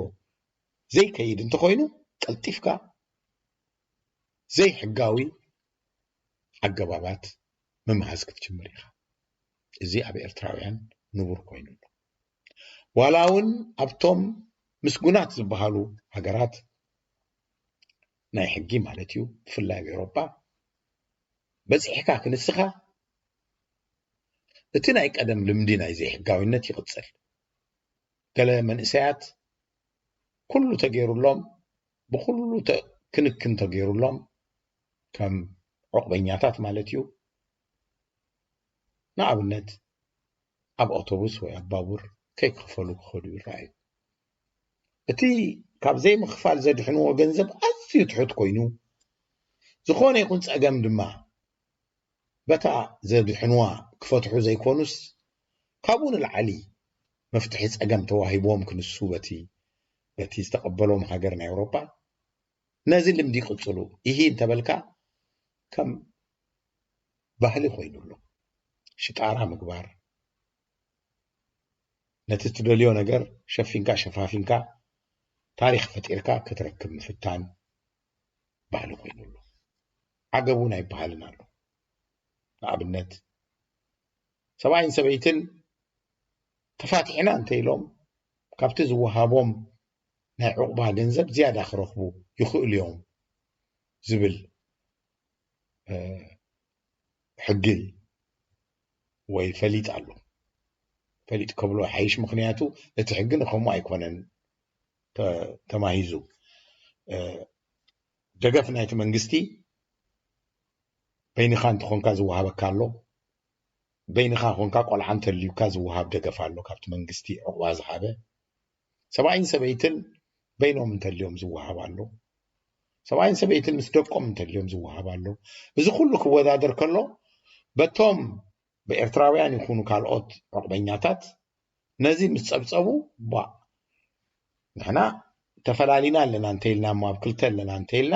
ዘይከይድ እንተኾይኑ፣ ቀልጢፍካ ዘይሕጋዊ ኣገባባት ምምሃዝ ክትጅምር ኢኻ። እዚ ኣብ ኤርትራውያን ንቡር ኮይኑ ኣሎ። ዋላ እውን ኣብቶም ምስጉናት ዝበሃሉ ሃገራት ናይ ሕጊ ማለት እዩ፣ ብፍላይ ኣብ ኤውሮጳ፣ በጺሕካ ክንስኻ፣ እቲ ናይ ቀደም ልምዲ ናይ ዘይሕጋዊነት ይቕጽል። ገለ መንእሰያት ኩሉ ተገይሩሎም፣ ብኹሉ ተ-፣ ክንክን ተገይሩሎም፣ ከም ዑቕበኛታት ማለት እዩ። ንኣብነት፣ ኣብ ኣውቶቡስ ወይ ኣብ ባቡር ከይከፈሉ ክኸዱ ይረኣዩ። እቲ ካብ ዘይምኽፋል ዘድሕንዎ ገንዘብ ኣዝዩ ትሑት ኮይኑ፣ ዝኾነ ይኹን ጸገም ድማ በታ ዘድሕንዋ ክፈትሑ ዘይኮኑስ፣ ካብኡ ንላዕሊ መፍትሒ ጸገም ተዋሂብዎም ክንሱ በቲ፣ በቲ ዝተቐበሎም ሃገር ናይ ኣውሮጳ፣ ነዚ ልምዲ ይቕጽሉ። ይሂ እንተበልካ ከም ባህሊ ኮይኑ ኣሎ። ሽጣራ ምግባር፣ ነቲ ትደልዮ ነገር ሸፊንካ ሸፋፊንካ ታሪኽ ፈጢርካ ክትረክብ ምፍታን ባህሊ ኮይኑ ኣሎ። ዓገብ እውን ኣይበሃልን ኣሎ። ንኣብነት፣ ሰብኣይን ሰበይትን ተፋቲሕና እንተ ኢሎም፣ ካብቲ ዝወሃቦም ናይ ዑቕባ ገንዘብ ዝያዳ ክረኽቡ ይኽእሉ እዮም ዝብል፣ እ፣ ሕጊ ወይ ፈሊጥ ኣሎ። ፈሊጥ ከብሎ ይሓይሽ፣ ምኽንያቱ እቲ ሕጊ ንኸምኡ ኣይኮነን ተ-፣ ተማሂዙ። እ፣ ደገፍ ናይቲ መንግስቲ በይንኻ እንተኾንካ ዝወሃበካ ኣሎ። በይንኻ ኮንካ ቆልዓ እንተልዩካ ዝወሃብ ደገፍ ኣሎ ካብቲ መንግስቲ ዕቑባ ዝሃበ። ሰብኣይን ሰበይትን በይኖም እንተልዮም ዝወሃብ ኣሎ። ሰብኣይን ሰበይትን ምስ ደቆም እንተልዮም ዝወሃብ ኣሎ። እዚ ኩሉ ክወዳደር ከሎ፣ በቶም ብኤርትራውያን ይኹኑ ካልኦት ዕቑበኛታት ነዚ ምስ ጸብጸቡ፣ ቧእ፣ ንሕና ተፈላሊና ኣለና እንተኢልና እሞ፣ ኣብ ክልተ ኣለና እንተኢልና፣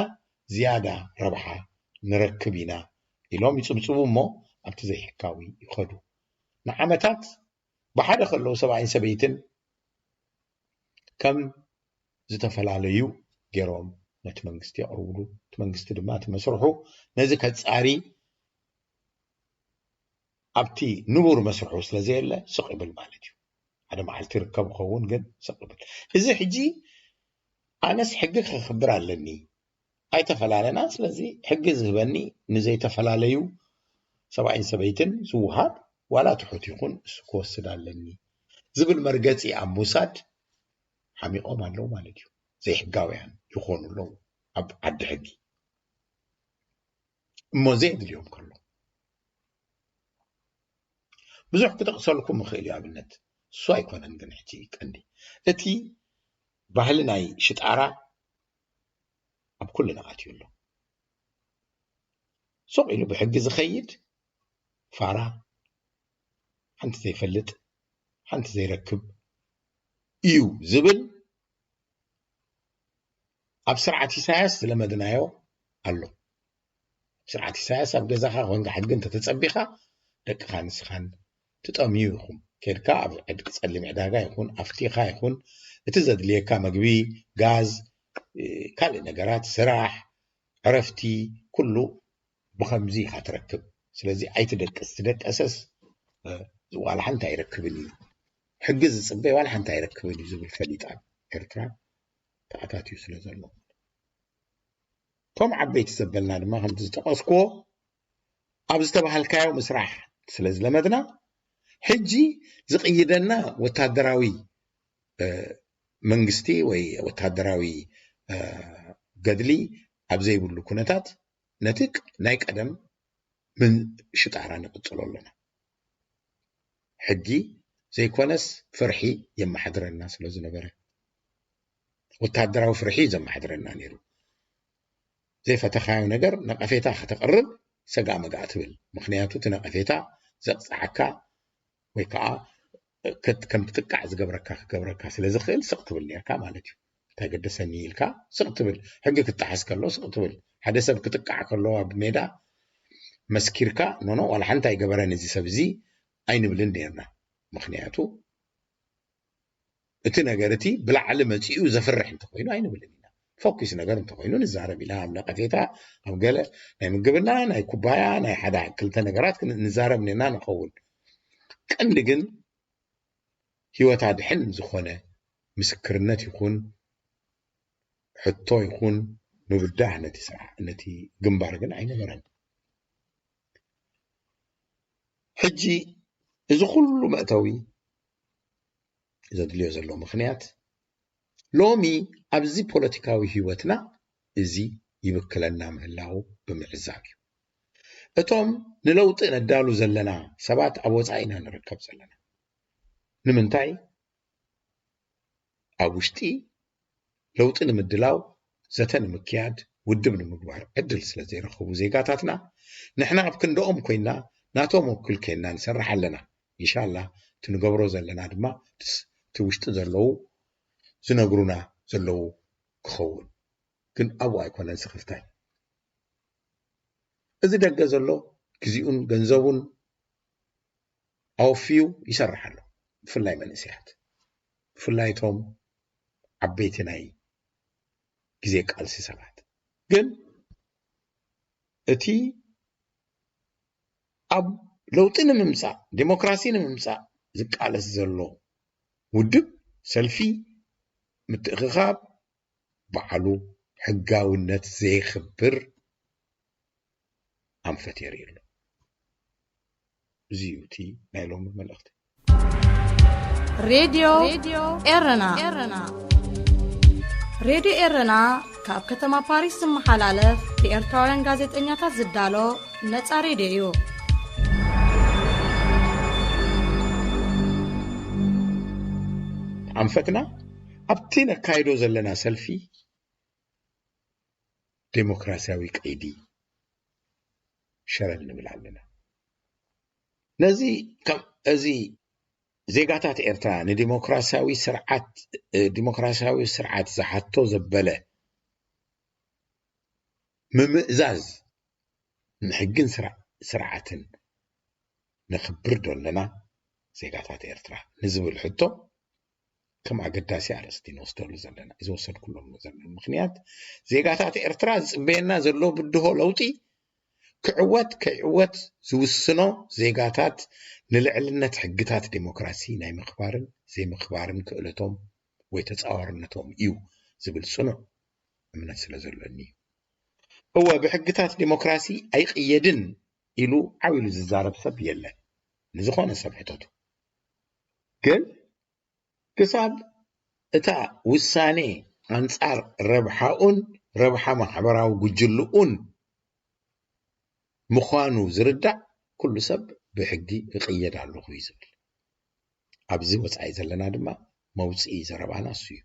ዝያዳ ረብሓ ንረክብ ኢና ኢሎም ይጽብጽቡ እሞ፣ ኣብቲ ዘይሕጋዊ ይኸዱ። ንዓመታት ብሓደ ከለዉ ሰብኣይን ሰበይትን ከም ዝተፈላለዩ ገይሮም ነቲ መንግስቲ የቕርብሉ። እቲ መንግስቲ ድማ እቲ መስርሑ ነዚ ከጻሪ ኣብቲ ንቡር መስርሑ ስለ ዘየለ ስቕ ይብል ማለት እዩ። ሓደ መዓልቲ ይርከብ ይኸውን፣ ግን ስቕ ይብል። እዚ ሕጂ ኣነስ ሕጊ ከኽብር ኣለኒ፣ ኣይተፈላለና። ስለዚ ሕጊ ዝህበኒ ንዘይተፈላለዩ ሰብኣይን ሰበይትን ዝወሃብ ዋላ ትሑት ይኹን እሱ ክወስድ ኣለኒ ዝብል መርገጺ ኣብ ምውሳድ ሓሚቖም ኣለዉ ማለት እዩ። ዘይሕጋውያን ይኾኑ ኣለዉ ኣብ ዓዲ ሕጊ። እሞ ዘየድልዮም ከሎ ብዙሕ ክጠቕሰልኩም ይኽእል እዩ። ኣብነት እሱ ኣይኮነን፣ ግን ሕጂ ቀንዲ እቲ ባህሊ ናይ ሽጣራ ኣብ ኩልና ኣትዩ ኣሎ። ሱቕ ኢሉ ብሕጊ ዝኸይድ ፋራ፣ ሓንቲ ዘይፈልጥ፣ ሓንቲ ዘይረክብ እዩ ዝብል ኣብ ስርዓት ኢሳያስ ዝለመድናዮ ኣሎ። ኣብ ስርዓት ኢሳያስ ኣብ ገዛኻ ኮንካ ሕጊ እንተተጸቢኻ፣ ደቅኻ ንስኻን ትጠምዩ ኢኹም። ኬድካ ኣብ ዕድቂ ጸሊም ዕዳጋ ይኹን፣ ኣፍቲኻ ይኹን፣ እቲ ዘድልየካ መግቢ፣ ጋዝ፣ እ፣ ካልእ ነገራት፣ ስራሕ፣ ዕረፍቲ፣ ኩሉ ብኸምዚ ኢኻ ትረክብ። ስለዚ ኣይትደቅስ፣ ትደቀሰስ፣ እ፣ ዋላ ሓንቲ ኣይረክብን እዩ። ሕጊ ዝጽበይ ዋላ ሓንቲ ኣይረክብን እዩ ዝብል ፈሊጥ ኣብ ኤርትራ ተኣታትዩ ስለ ዘሎ። እቶም ዓበይቲ ዘበልና ድማ ከምቲ ዝጠቐስክዎ ኣብ ዝተባሃልካዮ ምስራሕ ስለ ዝለመድና፣ ሕጂ ዝቕይደና ወታደራዊ፣ እ፣ መንግስቲ ወይ ወታደራዊ፣ እ፣ ገድሊ ኣብ ዘይብሉ ኩነታት ነቲ ቅ-፣ ናይ ቀደም ምን ሽጣራ ንቕጽሎ ኣለና። ሕጊ ዘይኮነስ ፍርሒ የመሓድረና ስለ ዝነበረ፣ ወታደራዊ ፍርሒ እዩ ዘመሓድረና ነይሩ። ዘይፈተኻዮ ነገር ነቐፌታ ከተቕርብ ሰጋእ መጋእ ትብል። ምኽንያቱ እቲ ነቐፌታ ዘቕጽዓካ ወይ ከዓ ከት-፣ ከም ትጥቃዕ ዝገብረካ ክገብረካ ስለ ዝኽእል ስቕ ትብል ነርካ ማለት እዩ። እንታይ ገደሰኒ ኢልካ ስቕ ትብል። ሕጊ ክጠሓስ ከሎ ስቕ ትብል። ሓደ ሰብ ክጥቃዕ ከሎ ኣብ ሜዳ መስኪርካ፣ ኖኖ፣ ዋላ ሓንቲ ኣይገበረን እዚ ሰብ እዚ ኣይንብልን ነርና። ምኽንያቱ እቲ ነገር እቲ ብላዕሊ መጺኡ ዘፍርሕ እንተኾይኑ ኣይንብልን ኢና። ፎኪስ ነገር እንተኾይኑ ንዛረብ ኢና። ኣብ ነቐፌታ፣ ኣብ ገለ ናይ ምግብና፣ ናይ ኩባያ፣ ናይ ሓደ ክልተ ነገራት ክን-፣ ንዛረብ ነና ንኸውን። ቀንዲ ግን ህይወት ኣድሕን ዝኾነ ምስክርነት ይኹን፣ ሕቶ ይኹን፣ ምብዳህ ነቲ ስራሕ፣ ነቲ ግንባር ግን ኣይነበረን። ሕጂ እዚ ኩሉ መእተዊ ዘድልዮ ዘሎ ምኽንያት ሎሚ ኣብዚ ፖለቲካዊ ህይወትና እዚ ይብክለና ምህላው ብምዕዛብ እዩ። እቶም ንለውጢ ነዳሉ ዘለና ሰባት ኣብ ወጻኢ ኢና ንርከብ ዘለና። ንምንታይ? ኣብ ውሽጢ ለውጢ ንምድላው፣ ዘተ ንምክያድ፣ ውድብ ንምግባር ዕድል ስለ ዘይረኸቡ ዜጋታትና፣ ንሕና ኣብ ክንድኦም ኮይና ናቶም ወክል ኮይና ንሰርሕ ኣለና። ኢንሻላህ እቲ ንገብሮ ዘለና ድማ እቲ ውሽጢ ዘለዉ ዝነግሩና ዘለዉ ክኸውን። ግን ኣብኡ ኣይኮነን ስኽፍታይ። እዚ ደገ ዘሎ ግዜኡን ገንዘቡን ኣወፍዩ ይሰርሕ ኣሎ። ብፍላይ መንእሰያት፣ ብፍላይ እቶም ዓበይቲ ናይ ግዜ ቃልሲ ሰባት። ግን እቲ ኣብ ለውጢ ንምምጻእ፣ ዴሞክራሲ ንምምጻእ ዝቃለስ ዘሎ ውድብ፣ ሰልፊ፣ ምትእኽኻብ፣ ባዕሉ ሕጋውነት ዘየኽብር ኣንፈት የርኢ ኣሎ። እዚ እዩ እቲ ናይ ሎሚ መልእኽቲ። ሬድዮ ኤረና። ሬድዮ ኤረና ካብ ከተማ ፓሪስ ዝመሓላለፍ ብኤርትራውያን ጋዜጠኛታት ዝዳሎ ነጻ ሬድዮ እዩ። ኣንፈትና ኣብቲ ነካይዶ ዘለና ሰልፊ ዴሞክራሲያዊ ቀይዲ ሸለል ንብል ኣለና። ነዚ ከም እዚ ዜጋታት ኤርትራ ንዲሞክራሲያዊ ስርዓት ዲሞክራሲያዊ ስርዓት ዝሓቶ ዘበለ ምምእዛዝ ንሕግን ስርዓትን ነኽብር ዶ ኣለና ዜጋታት ኤርትራ ንዝብል ሕቶ ከም ኣገዳሲ ኣርእስቲ ንወስደሉ ዘለና ዝወሰድኩሎም ዘለና ምክንያት ዜጋታት ኤርትራ ዝፅበየና ዘሎ ብድሆ ለውጢ ክዕወት ከይዕወት ዝውስኖ ዜጋታት ንልዕልነት ሕግታት ዴሞክራሲ ናይ ምኽባርን ዘይምኽባርን ክእለቶም ወይ ተፃዋርነቶም እዩ ዝብል ፅኑዕ እምነት ስለ ዘሎኒ እዩ። እወ ብሕግታት ዴሞክራሲ ኣይቕየድን ኢሉ ዓው ኢሉ ዝዛረብ ሰብ የለን ንዝኾነ ሰብ ሕተቱ። ግን ክሳብ እታ ውሳኔ ኣንጻር ረብሓኡን ረብሓ ማሕበራዊ ጉጅልኡን ምዃኑ ዝርዳእ ኩሉ ሰብ ብሕጊ እቕየድ ኣለኹ እዩ ዝብል። ኣብዚ ወጻኢ ዘለና ድማ መውጽኢ ዘረባና እሱ እዩ።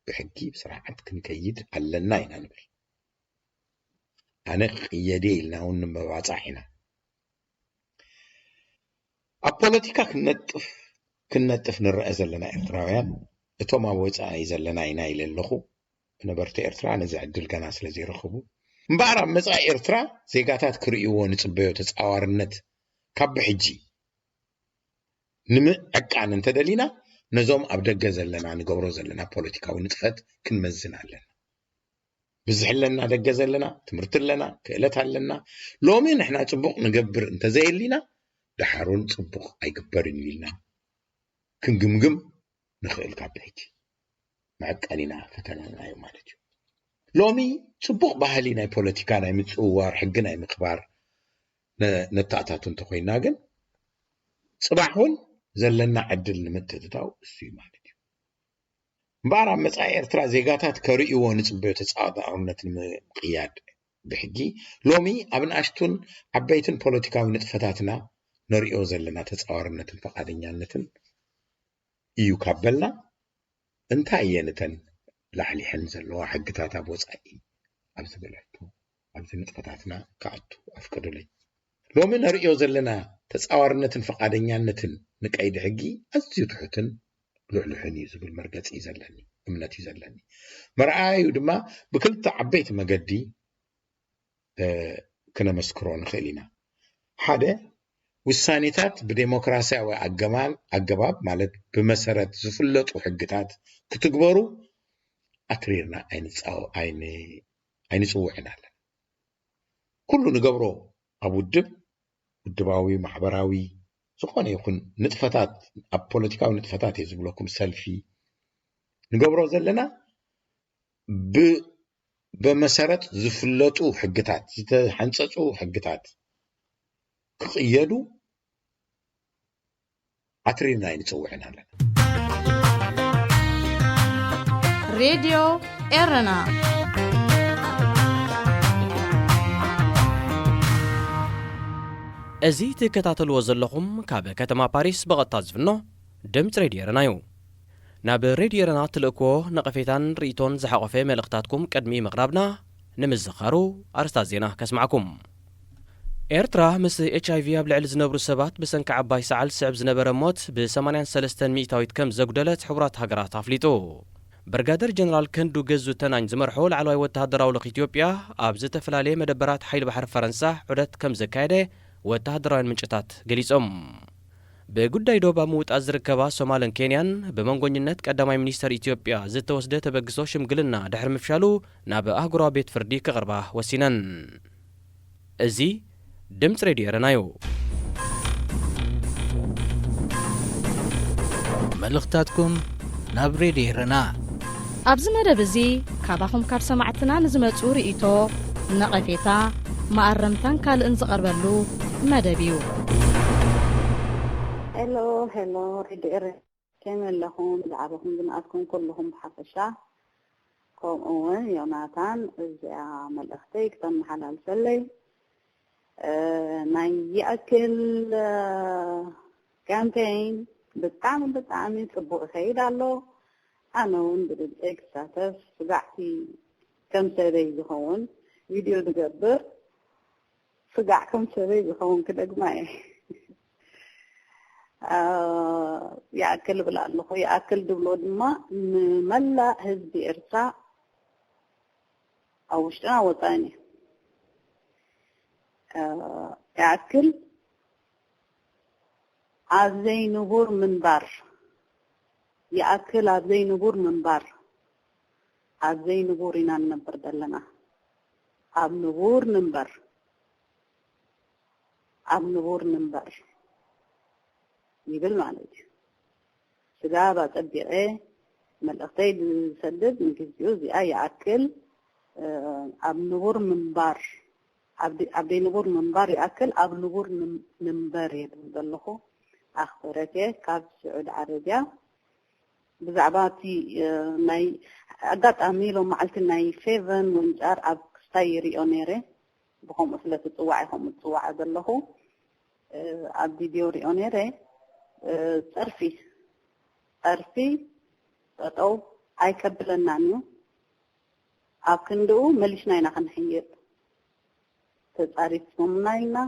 ብሕጊ ብስርዓት ክንከይድ ኣለና ኢና ንብል። ኣነ ክቕየድ እየ ኢልና እውን ንምባጻሕ ኢና። ኣብ ፖለቲካ ክንነጥፍ ክንነጥፍ ንረአ ዘለና ኤርትራውያን እቶም ኣብ ወጻኢ ዘለና ኢና ኢለ ኣለኹ። ነበርቲ ኤርትራ ነዚ ዕድል ገና ስለ ዘይረኸቡ እምበኣር ኣብ መጻኢ ኤርትራ ዜጋታት ክርእይዎ ንጽበዮ ተጻዋርነት ካብ ብሕጂ ንምዕቃን እንተደሊና ነዞም ኣብ ደገ ዘለና ንገብሮ ዘለና ፖለቲካዊ ንጥፈት ክንመዝን ኣለና። ብዝሒ ኣለና ደገ ዘለና፣ ትምህርቲ ኣለና፣ ክእለት ኣለና። ሎሚ ንሕና ጽቡቕ ንገብር እንተዘየሊና ደሓሩን ጽቡቕ ኣይግበርን እዩ ኢልና ክንግምግም ንኽእል ካብ ብሕጂ መዕቀኒና ፈተናና እዩ ማለት እዩ። ሎሚ ጽቡቕ ባህሊ ናይ ፖለቲካ ናይ ምጽውዋር ሕጊ ናይ ምኽባር ነተኣታቱ እንተኮይና ግን ጽባሕ እውን ዘለና ዕድል ንምትእትታው እሱ እዩ ማለት እዩ። እምበኣር ኣብ መጻኢ ኤርትራ ዜጋታት ከርእይዎ ንጽበዮ ተጻዋርነት ንምቕያድ ብሕጊ ሎሚ ኣብ ንኣሽቱን ዓበይትን ፖለቲካዊ ንጥፈታትና ነርእዮ ዘለና ተጻዋርነትን ፈቓደኛነትን እዩ ካብ በልና እንታይ እየን እተን ላሕሊሐን ዘለዋ ሕግታት ኣብ ወጻኢ ኣብ ዝብል ሕቶ ኣብዚ ንጥፈታትና ክኣቱ ኣፍቅዱለይ። ሎሚ ነርእዮ ዘለና ተጻዋርነትን ፈቓደኛነትን ንቀይዲ ሕጊ ኣዝዩ ትሑትን ልሕልሕን እዩ ዝብል መርገጺ እዩ ዘለኒ እምነት እዩ ዘለኒ። መርኣዩ ድማ ብክልተ ዓበይቲ መገዲ ክነመስክሮ ንኽእል ኢና። ሓደ ውሳኔታት ብዴሞክራሲያዊ ኣገባብ ማለት ብመሰረት ዝፍለጡ ሕግታት ክትግበሩ ኣትሪርና ኣይንፅውዕን ኣለና። ኩሉ ንገብሮ ኣብ ውድብ ውድባዊ ማሕበራዊ ዝኾነ ይኹን ንጥፈታት ኣብ ፖለቲካዊ ንጥፈታት እየ ዝብለኩም ሰልፊ ንገብሮ ዘለና ብመሰረት ዝፍለጡ ሕግታት ዝተሓንፀፁ ሕግታት ክቕየዱ ኣትሪርና ኣይንጸውዕን ኣለና። ሬድዮ ኤረና። እዚ ትከታተልዎ ዘለኹም ካብ ከተማ ፓሪስ ብቐጥታ ዝፍኖ ድምፂ ሬድዮ ኤረና እዩ። ናብ ሬድዮ ኤረና ትልእክዎ ነቐፌታን ርእይቶን ዝሓቖፈ መልእኽታትኩም ቅድሚ ምቕራብና፣ ንምዝኻሩ ኣርስታት ዜና ከስማዕኩም። ኤርትራ ምስ ኤች ኣይ ቪ ኣብ ልዕሊ ዝነብሩ ሰባት ብሰንኪ ዓባይ ሰዓል ስዕብ ዝነበረ ሞት ብ83 ሚእታዊት ከም ዘጉደለት ሕቡራት ሃገራት ኣፍሊጡ። ብርጋደር ጀነራል ከንዱ ገዙ ተናኝ ዝመርሖ ላዕለዋይ ወተሃደራዊ ልኡኽ ኢትዮጵያ ኣብ ዝተፈላለየ መደበራት ሓይሊ ባሕሪ ፈረንሳ ዑደት ከም ዘካየደ ወተሃደራውያን ምንጭታት ገሊጾም። ብጉዳይ ዶብ ኣብ ምውጣት ዝርከባ ሶማልን ኬንያን ብመንጎኝነት ቀዳማይ ሚኒስተር ኢትዮጵያ ዝተወስደ ተበግሶ ሽምግልና ድሕሪ ምፍሻሉ ናብ ኣህጉራዊ ቤት ፍርዲ ክቐርባ ወሲነን። እዚ ድምፂ ሬድዮ ኤረና እዩ። መልእኽታትኩም ናብ ሬድዮ ኤረና። ኣብዚ መደብ እዚ ካባኹም ካብ ሰማዕትና ንዝመጹ ርእይቶ፣ ነቐፌታ፣ መኣረምታን ካልእን ዝቐርበሉ መደብ እዩ። ሄሎ ሄሎ፣ ሬድዮ ኤረና ከመይ ኣለኹም? ብዛዕባኹም ዝነኣድኩም ኩልኹም ብሓፈሻ፣ ከምኡ እውን ዮናታን፣ እዚኣ መልእኽተይ ክተመሓላልፈለይ። እ፣ ናይ ይኣክል፣ እ፣ ካምፔይን ብጣዕሚ ብጣዕሚ ጽቡቕ ይኸይድ ኣሎ። ኣነ እውን ብድምፀይ ክሳተፍ፣ ስጋዕቲ ከም ሰበይ ዝኸውን ቪድዮ ዝገብር፣ ስጋዕ ከም ሰበይ ዝኸውን ክደግማ እየ። እ፣ ይኣክል እብል ኣለኹ። ይኣክል ዝብሎ ድማ ንመላእ ህዝቢ ኤርትራ ኣብ ውሽጥን ኣብ ወፃእን እዩ። እ፣ ይኣክል ኣብ ዘይንቡር ምንባር፣ ይኣክል ኣብ ዘይንቡር ምንባር። ኣብ ዘይንቡር ኢና ንነብር ዘለና። ኣብ ንቡር ንንበር፣ ኣብ ንቡር ንንበር ይብል ማለት እዩ። ስጋብ ኣጸቢቐ መልእኽተይ ዝሰድድ ንግዚኡ እዚኣ ይኣክል፣ እ፣ ኣብ ንቡር ምንባር፣ ኣብ ደ-፣ ኣብ ደይንቡር ምንባር ይኣክል ኣብ ንቡር ንም-፣ ንንበር እየ ዝብል ዘለኹ። ኣኽብረት እየ ካብ ስዑዲ ዓረብያ። ብዛዕባ እቲ፣ እ፣ ናይ ኣጋጣሚ ሎም መዓልቲ ናይ ፌቨን ምንጫር ኣብ ክስታይ ይሪኦ ነይረ። ብኸምኡ ስለ ትጽዋዕ እየ ከምኡ ዝጽዋዓ ዘለኹ። እ፣ ኣብ ቪድዮ ሪኦ ነይረ። እ፣ ጸርፊ፣ ጸርፊ ጠጠው ኣይከብለናን እዩ። ኣብ ክንድኡ መሊስና ኢና ክንሕይል። ተጻሪፍኩምና ኢልና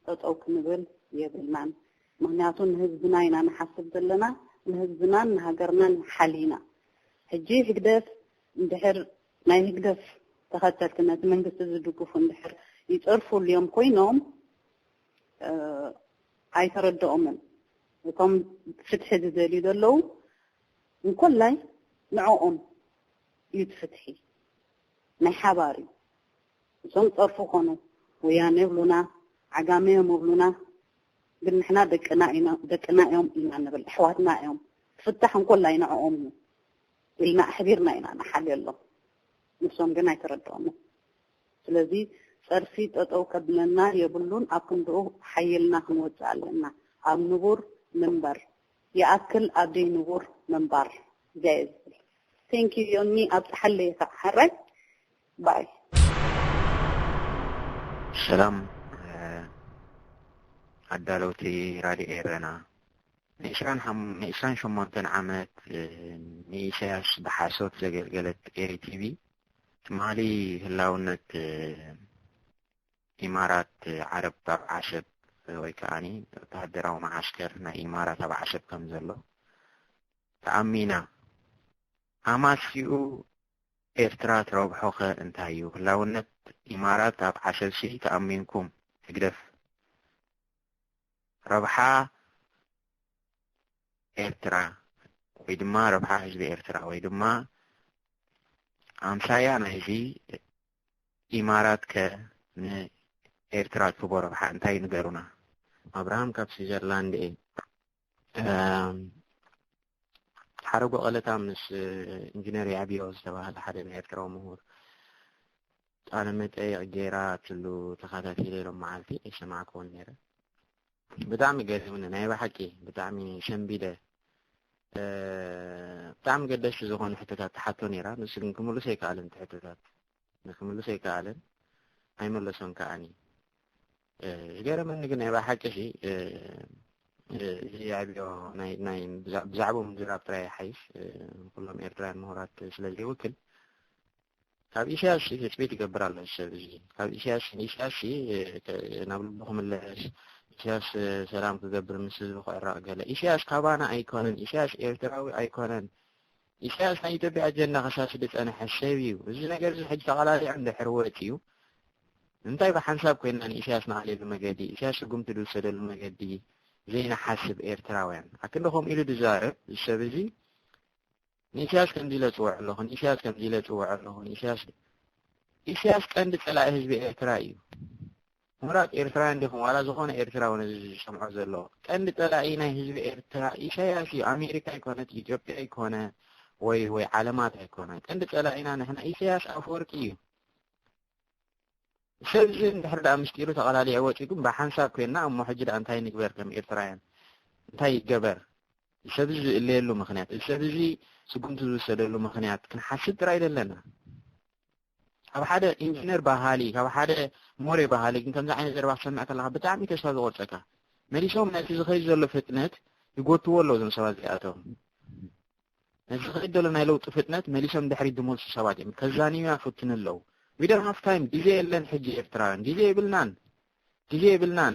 ጠጠው ክንብል የብልናን። ምኽንያቱ ንህዝብና ኢና ንሓስብ ዘለና፣ ንህዝብናን ንሃገርናን ሓሊና። ሕጂ ህግደፍ እንድሕር ናይ ህግደፍ ተኸተልቲ ነቲ መንግስቲ ዝድግፉ እንድሕር ይጸርፉሉ እዮም ኮይኖም፣ እ፣ ኣይተረድኦምን። እቶም ፍትሒ ዝደልዩ ዘለዉ እንኮላይ ንዕኦም እዩ እቲ ፍትሒ። ናይ ሓባር እዩ። እዞም ጸርፉ ኮኑ ወያነ ይብሉና፣ ዓጋመ እዮም ይብሉና፣ ግን ንሕና ደቅና ኢና፣ ደቅና እዮም ኢና ንብል፣ ኣሕዋትና እዮም። ፍታሕ እንኮላይ ንዕኦም እዩ ኢልና ኣሕቢርና ኢና ንሓልየሎም። ንሶም ግን ኣይተረድኦምን። ስለዚ ጸርፊ ጠጠው ከብለና የብሉን፣ ኣብ ክንድኡ ሓይልና ክንወጽእ ኣለና። ኣብ ንቡር ንንበር ይኣክል ኣብ ደይ ንቡር ምንባር። እዚኣ እየ ዝብል። Thank you ዮኒ፣ ኣብጽሓለይ ኢኻ። ሕራይ ባይ። ሰላም፣ እ፣ ኣዳለውቲ ራድዮ ኤረና። ንዕስራን ሓም-፣ ንዕስራን ሸሞንተን ዓመት፣ እ፣ ንኢሳያስ ብሓሶት ዘገልገለት ኤሪ ቲቪ ትማሊ ህላውነት፣ እ፣ ኢማራት ዓረብ ኣብ ዓሸብ ወይ ከዓኒ ወተሃደራዊ መዓስከር ናይ ኢማራት ኣብ ዓሸብ ከም ዘሎ ተኣሚና። ኣማስይኡ ኤርትራ ትረብሖኸ እንታይ እዩ? ህላውነት ኢማራት ኣብ ዓሸብሲ ተኣሚንኩም ህግደፍ ረብሓ ኤርትራ ወይ ድማ ረብሓ ህዝቢ ኤርትራ ወይ ድማ ኣምሳያ ናይዚ ኢማራት ከ ንኤርትራ ትህቦ ረብሓ እንታይ ንገሩና። ኣብርሃም ካብ ስዊዘርላንድ እየ። እም፣ ሓረጎ ቀለታ ምስ ኢንጂነር ያዕብዮ ዝተባህለ ሓደ ናይ ኤርትራዊ ምሁር ቃለ መጠይቕ ገይራትሉ ተኸታቲለ ሎም መዓልቲ ኣይሰማዕክዎን ነይረ። ብጣዕሚ ገሪሙኒ ናይ ብሓቂ ብጣዕሚ ሸምቢደ። ብጣዕሚ ገደስቲ ዝኾኑ ሕቶታት ትሓቶ ነይራ፣ ንሱ ግን ክምልሶ ኣይከኣለን። እቲ ሕቶታት ክምልሶ ኣይከኣለን፣ ኣይመለሶን ከኣኒ። ዝገረመኒ ግን ናይ ብሓቂ ሲ እዚ ዓብዮ ብዛዕባኡ ምዝራብ ጥራይ ይሓይሽ፣ ኩሎም ኤርትራውያን ምሁራት ስለ ዘይውክል። ካብ ኢሳያስ ትጽቢት ይገብር ኣሎ ሰብ እዚ። ካብ ኢሳያስ ንኢሳያስ ናብ ልቡ ክምለስ፣ ኢሳያስ ሰላም ክገብር፣ ምስ ህዝቢ ክዕረቕ ገለ። ኢሳያስ ካባና ኣይኮነን፣ ኢሳያስ ኤርትራዊ ኣይኮነን። ኢሳያስ ናይ ኢትዮጵያ ኣጀንዳ ከሳሲ ዝጸንሐ ሰብ እዩ። እዚ ነገር እዚ ሕጂ ተቐላሊዑ እንድሕር ወጺኡ፣ እንታይ ብሓንሳብ ኮይንና ንኢሳያስ ንኣልየሉ መገዲ፣ ኢሳያስ ስጉምቲ ዝወሰደሉ መገዲ ዘይንሓስብ ኤርትራውያን? ኣክንዲ ከምኡ ኢሉ ዝዛረብ እዚ ሰብ እዚ ንኢሳያስ ከምዚ ኢለ ጽውዕ ኣለኹ፣ ንኢሳያስ ከምዚ ኢለ ጽውዕ ኣለኹ፣ ንኢሳያስ ኢሳያስ ቀንዲ ጸላኢ ህዝቢ ኤርትራ እዩ። ምሁራት ኤርትራውያን ዲኹም ዋላ ዝኾነ ኤርትራዊ ነዚ ዝሰምዖ ዘሎ ቀንዲ ጸላኢ ናይ ህዝቢ ኤርትራ ኢሳያስ እዩ። ኣሜሪካ ኣይኮነት፣ ኢትዮጵያ ኣይኮነ ወይ ወይ ዓለማት ኣይኮነ። ቀንዲ ጸላኢና ንሕና ኢሳያስ ኣፈወርቂ እዩ። ሰብ እዚ እንድሕር ደኣ ምስጢሩ ተቐላሊዑ ወጺኡ ግን ብሓንሳብ ኮይንና እሞ ሕጂ ደኣ እንታይ ንግበር ከም ኤርትራውያን? እንታይ ይገበር? ሰብ እዚ ዝእለየሉ ምኽንያት፣ ሰብ እዚ ስጉምቲ ዝወሰደሉ ምኽንያት ክንሓስብ ጥራይ ደለና። ካብ ሓደ ኢንጂነር ባህሊ፣ ካብ ሓደ ሞሬ ባህሊ ግን ከምዚ ዓይነት ዘረባ ክሰምዕ ከለኻ ብጣዕሚ ተስፋ ዝቆርጸካ። መሊሶም ነቲ ዝኸይድ ዘሎ ፍጥነት ይጎትዎ ኣለዉ እዞም ሰባት እዚኣቶም። ነቲ ዝኸይድ ዘሎ ናይ ለውጢ ፍጥነት መሊሶም ድሕሪት ዝመልሱ ሰባት እዮም። ከዛንዩና ፈትኑ ኣለዉ። We don't have time። ግዜ የለን ሕጂ ኤርትራውያን። ግዜ የብልናን። ግዜ የብልናን።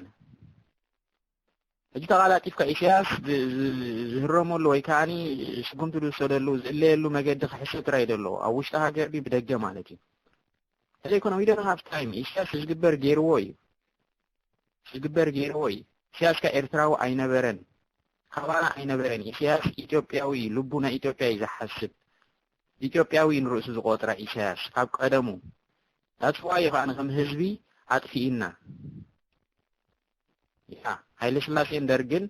ሕጂ ተቓላጢፍካ ኢሳያስ ዝ- ዝ- ዝህረመሉ ወይ ከዓኒ ስጉምቲ ዝወሰደሉ ዝእለየሉ መገዲ ክሕሰብ ጥራይ እዩ ዘለዎ። ኣብ ውሽጢ ሃገር ድዩ ብደገ ማለት እዩ። ተዘይኮነ we don't have time። ኢሳያስ ዝግበር ገይርዎ እዩ። ዝግበር ገይርዎ እዩ። ኢሳያስ ከ ኤርትራዊ ኣይነበረን። ካባና ኣይነበረን። ኢሳያስ ኢትዮጵያዊ እዩ። ልቡ ናይ ኢትዮጵያ እዩ ዝሓስብ። ኢትዮጵያዊ ንርእሱ ዝቆጥራ ኢሳያስ ካብ ቀደሙ። That's why እዩ ከዓኒ ከም ህዝቢ ኣጥፊእና። ያ ሃይለ ስላሴን ደርግን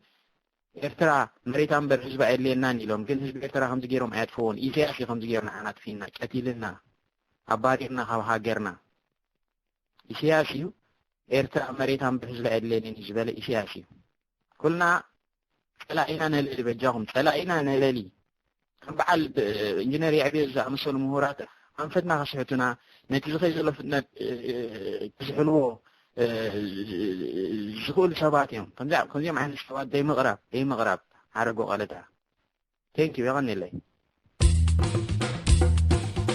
ኤርትራ መሬታ እምበር ህዝቢ ኣየድልየናን ኢሎም፣ ግን ህዝቢ ኤርትራ ከምዚ ገይሮም ኣየጥፍዎን። ኢሳያስ እዩ ከምዚ ገይሩ ንዓና ኣጥፊእና፣ ቀቲልና፣ ኣባሪርና ካብ ሃገርና። ኢሳያስ እዩ ኤርትራ መሬታ እምበር ህዝቢ ኣየድልየንን እዩ ዝበለ ኢሳያስ እዩ። ኩልና ጸላኢና ነለሊ፣ በጃኹም ጸላኢና ነለሊ። ከም በዓል ብ- ኢንጂነር የዕብዮ ዝኣመሰሉ ምሁራት ኣንፈትና ከስሕቱና፣ ነቲ ዝኸይ ዘሎ ፍጥነት እ- እ- ክዝሕልዎ እ- ዝኽእሉ ሰባት እዮም። ከምዚ- ከምዚኦም ዓይነት ሰባት ዘይምቕራብ ዘይምቕራብ ሓረጎ ቀለታ። Thank you፣ የቐንየለይ።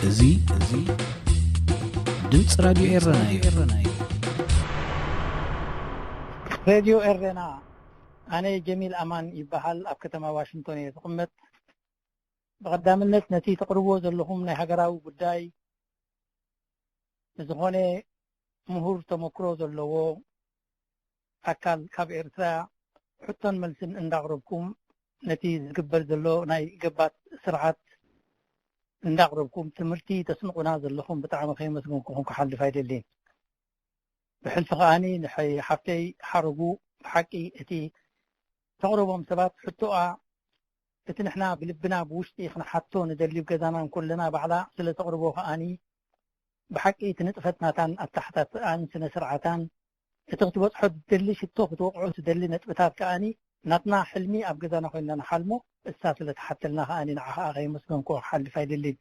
እዚ እዚ ድምፂ ራድዮ ኤረና እዩ። ሬድዮ ኤረና፣ ኣነ ጀሚል ኣማን ይበሃል። ኣብ ከተማ ዋሽንግቶን እየ ዝቕመጥ። ብቐዳምነት ነቲ ተቕርብዎ ዘለኹም ናይ ሃገራዊ ጉዳይ ንዝኾነ ምሁር ተመክሮ ዘለዎ ኣካል ካብ ኤርትራ ሕቶን መልስን እንዳቕረብኩም፣ ነቲ ዝግበር ዘሎ ናይ ገባር ስርዓት እንዳቕረብኩም ትምህርቲ ተስንቑና ዘለኹም ብጣዕሚ ከየመስገንኩኹም ክሓልፍ ኣይደልን። ብሕልፊ ከኣኒ ንሓይ ሓፍተይ ሓረጉ ብሓቂ እቲ ተቕርቦም ሰባት ሕቶኣ እቲ ንሕና ብልብና ብውሽጢ ክንሓቶ ንደሊ ገዛና እንኮለና ባዕላ ስለ ተቕርቦ ከኣኒ ብሓቂ እቲ ንጥፈት ናታን ኣተሓታትኣን ስነ ስርዓታን እቲ ክትበጽሖ ትደሊ ሽቶ ክትወቕዖ ትደሊ ነጥብታት ከኣኒ ናትና ሕልሚ ኣብ ገዛና ኮይንና ንሓልሞ እሳ ስለ ትሓተልና ከኣኒ ንዓኻ ከየመስገንኩ ክሓልፍ ኣይደልን።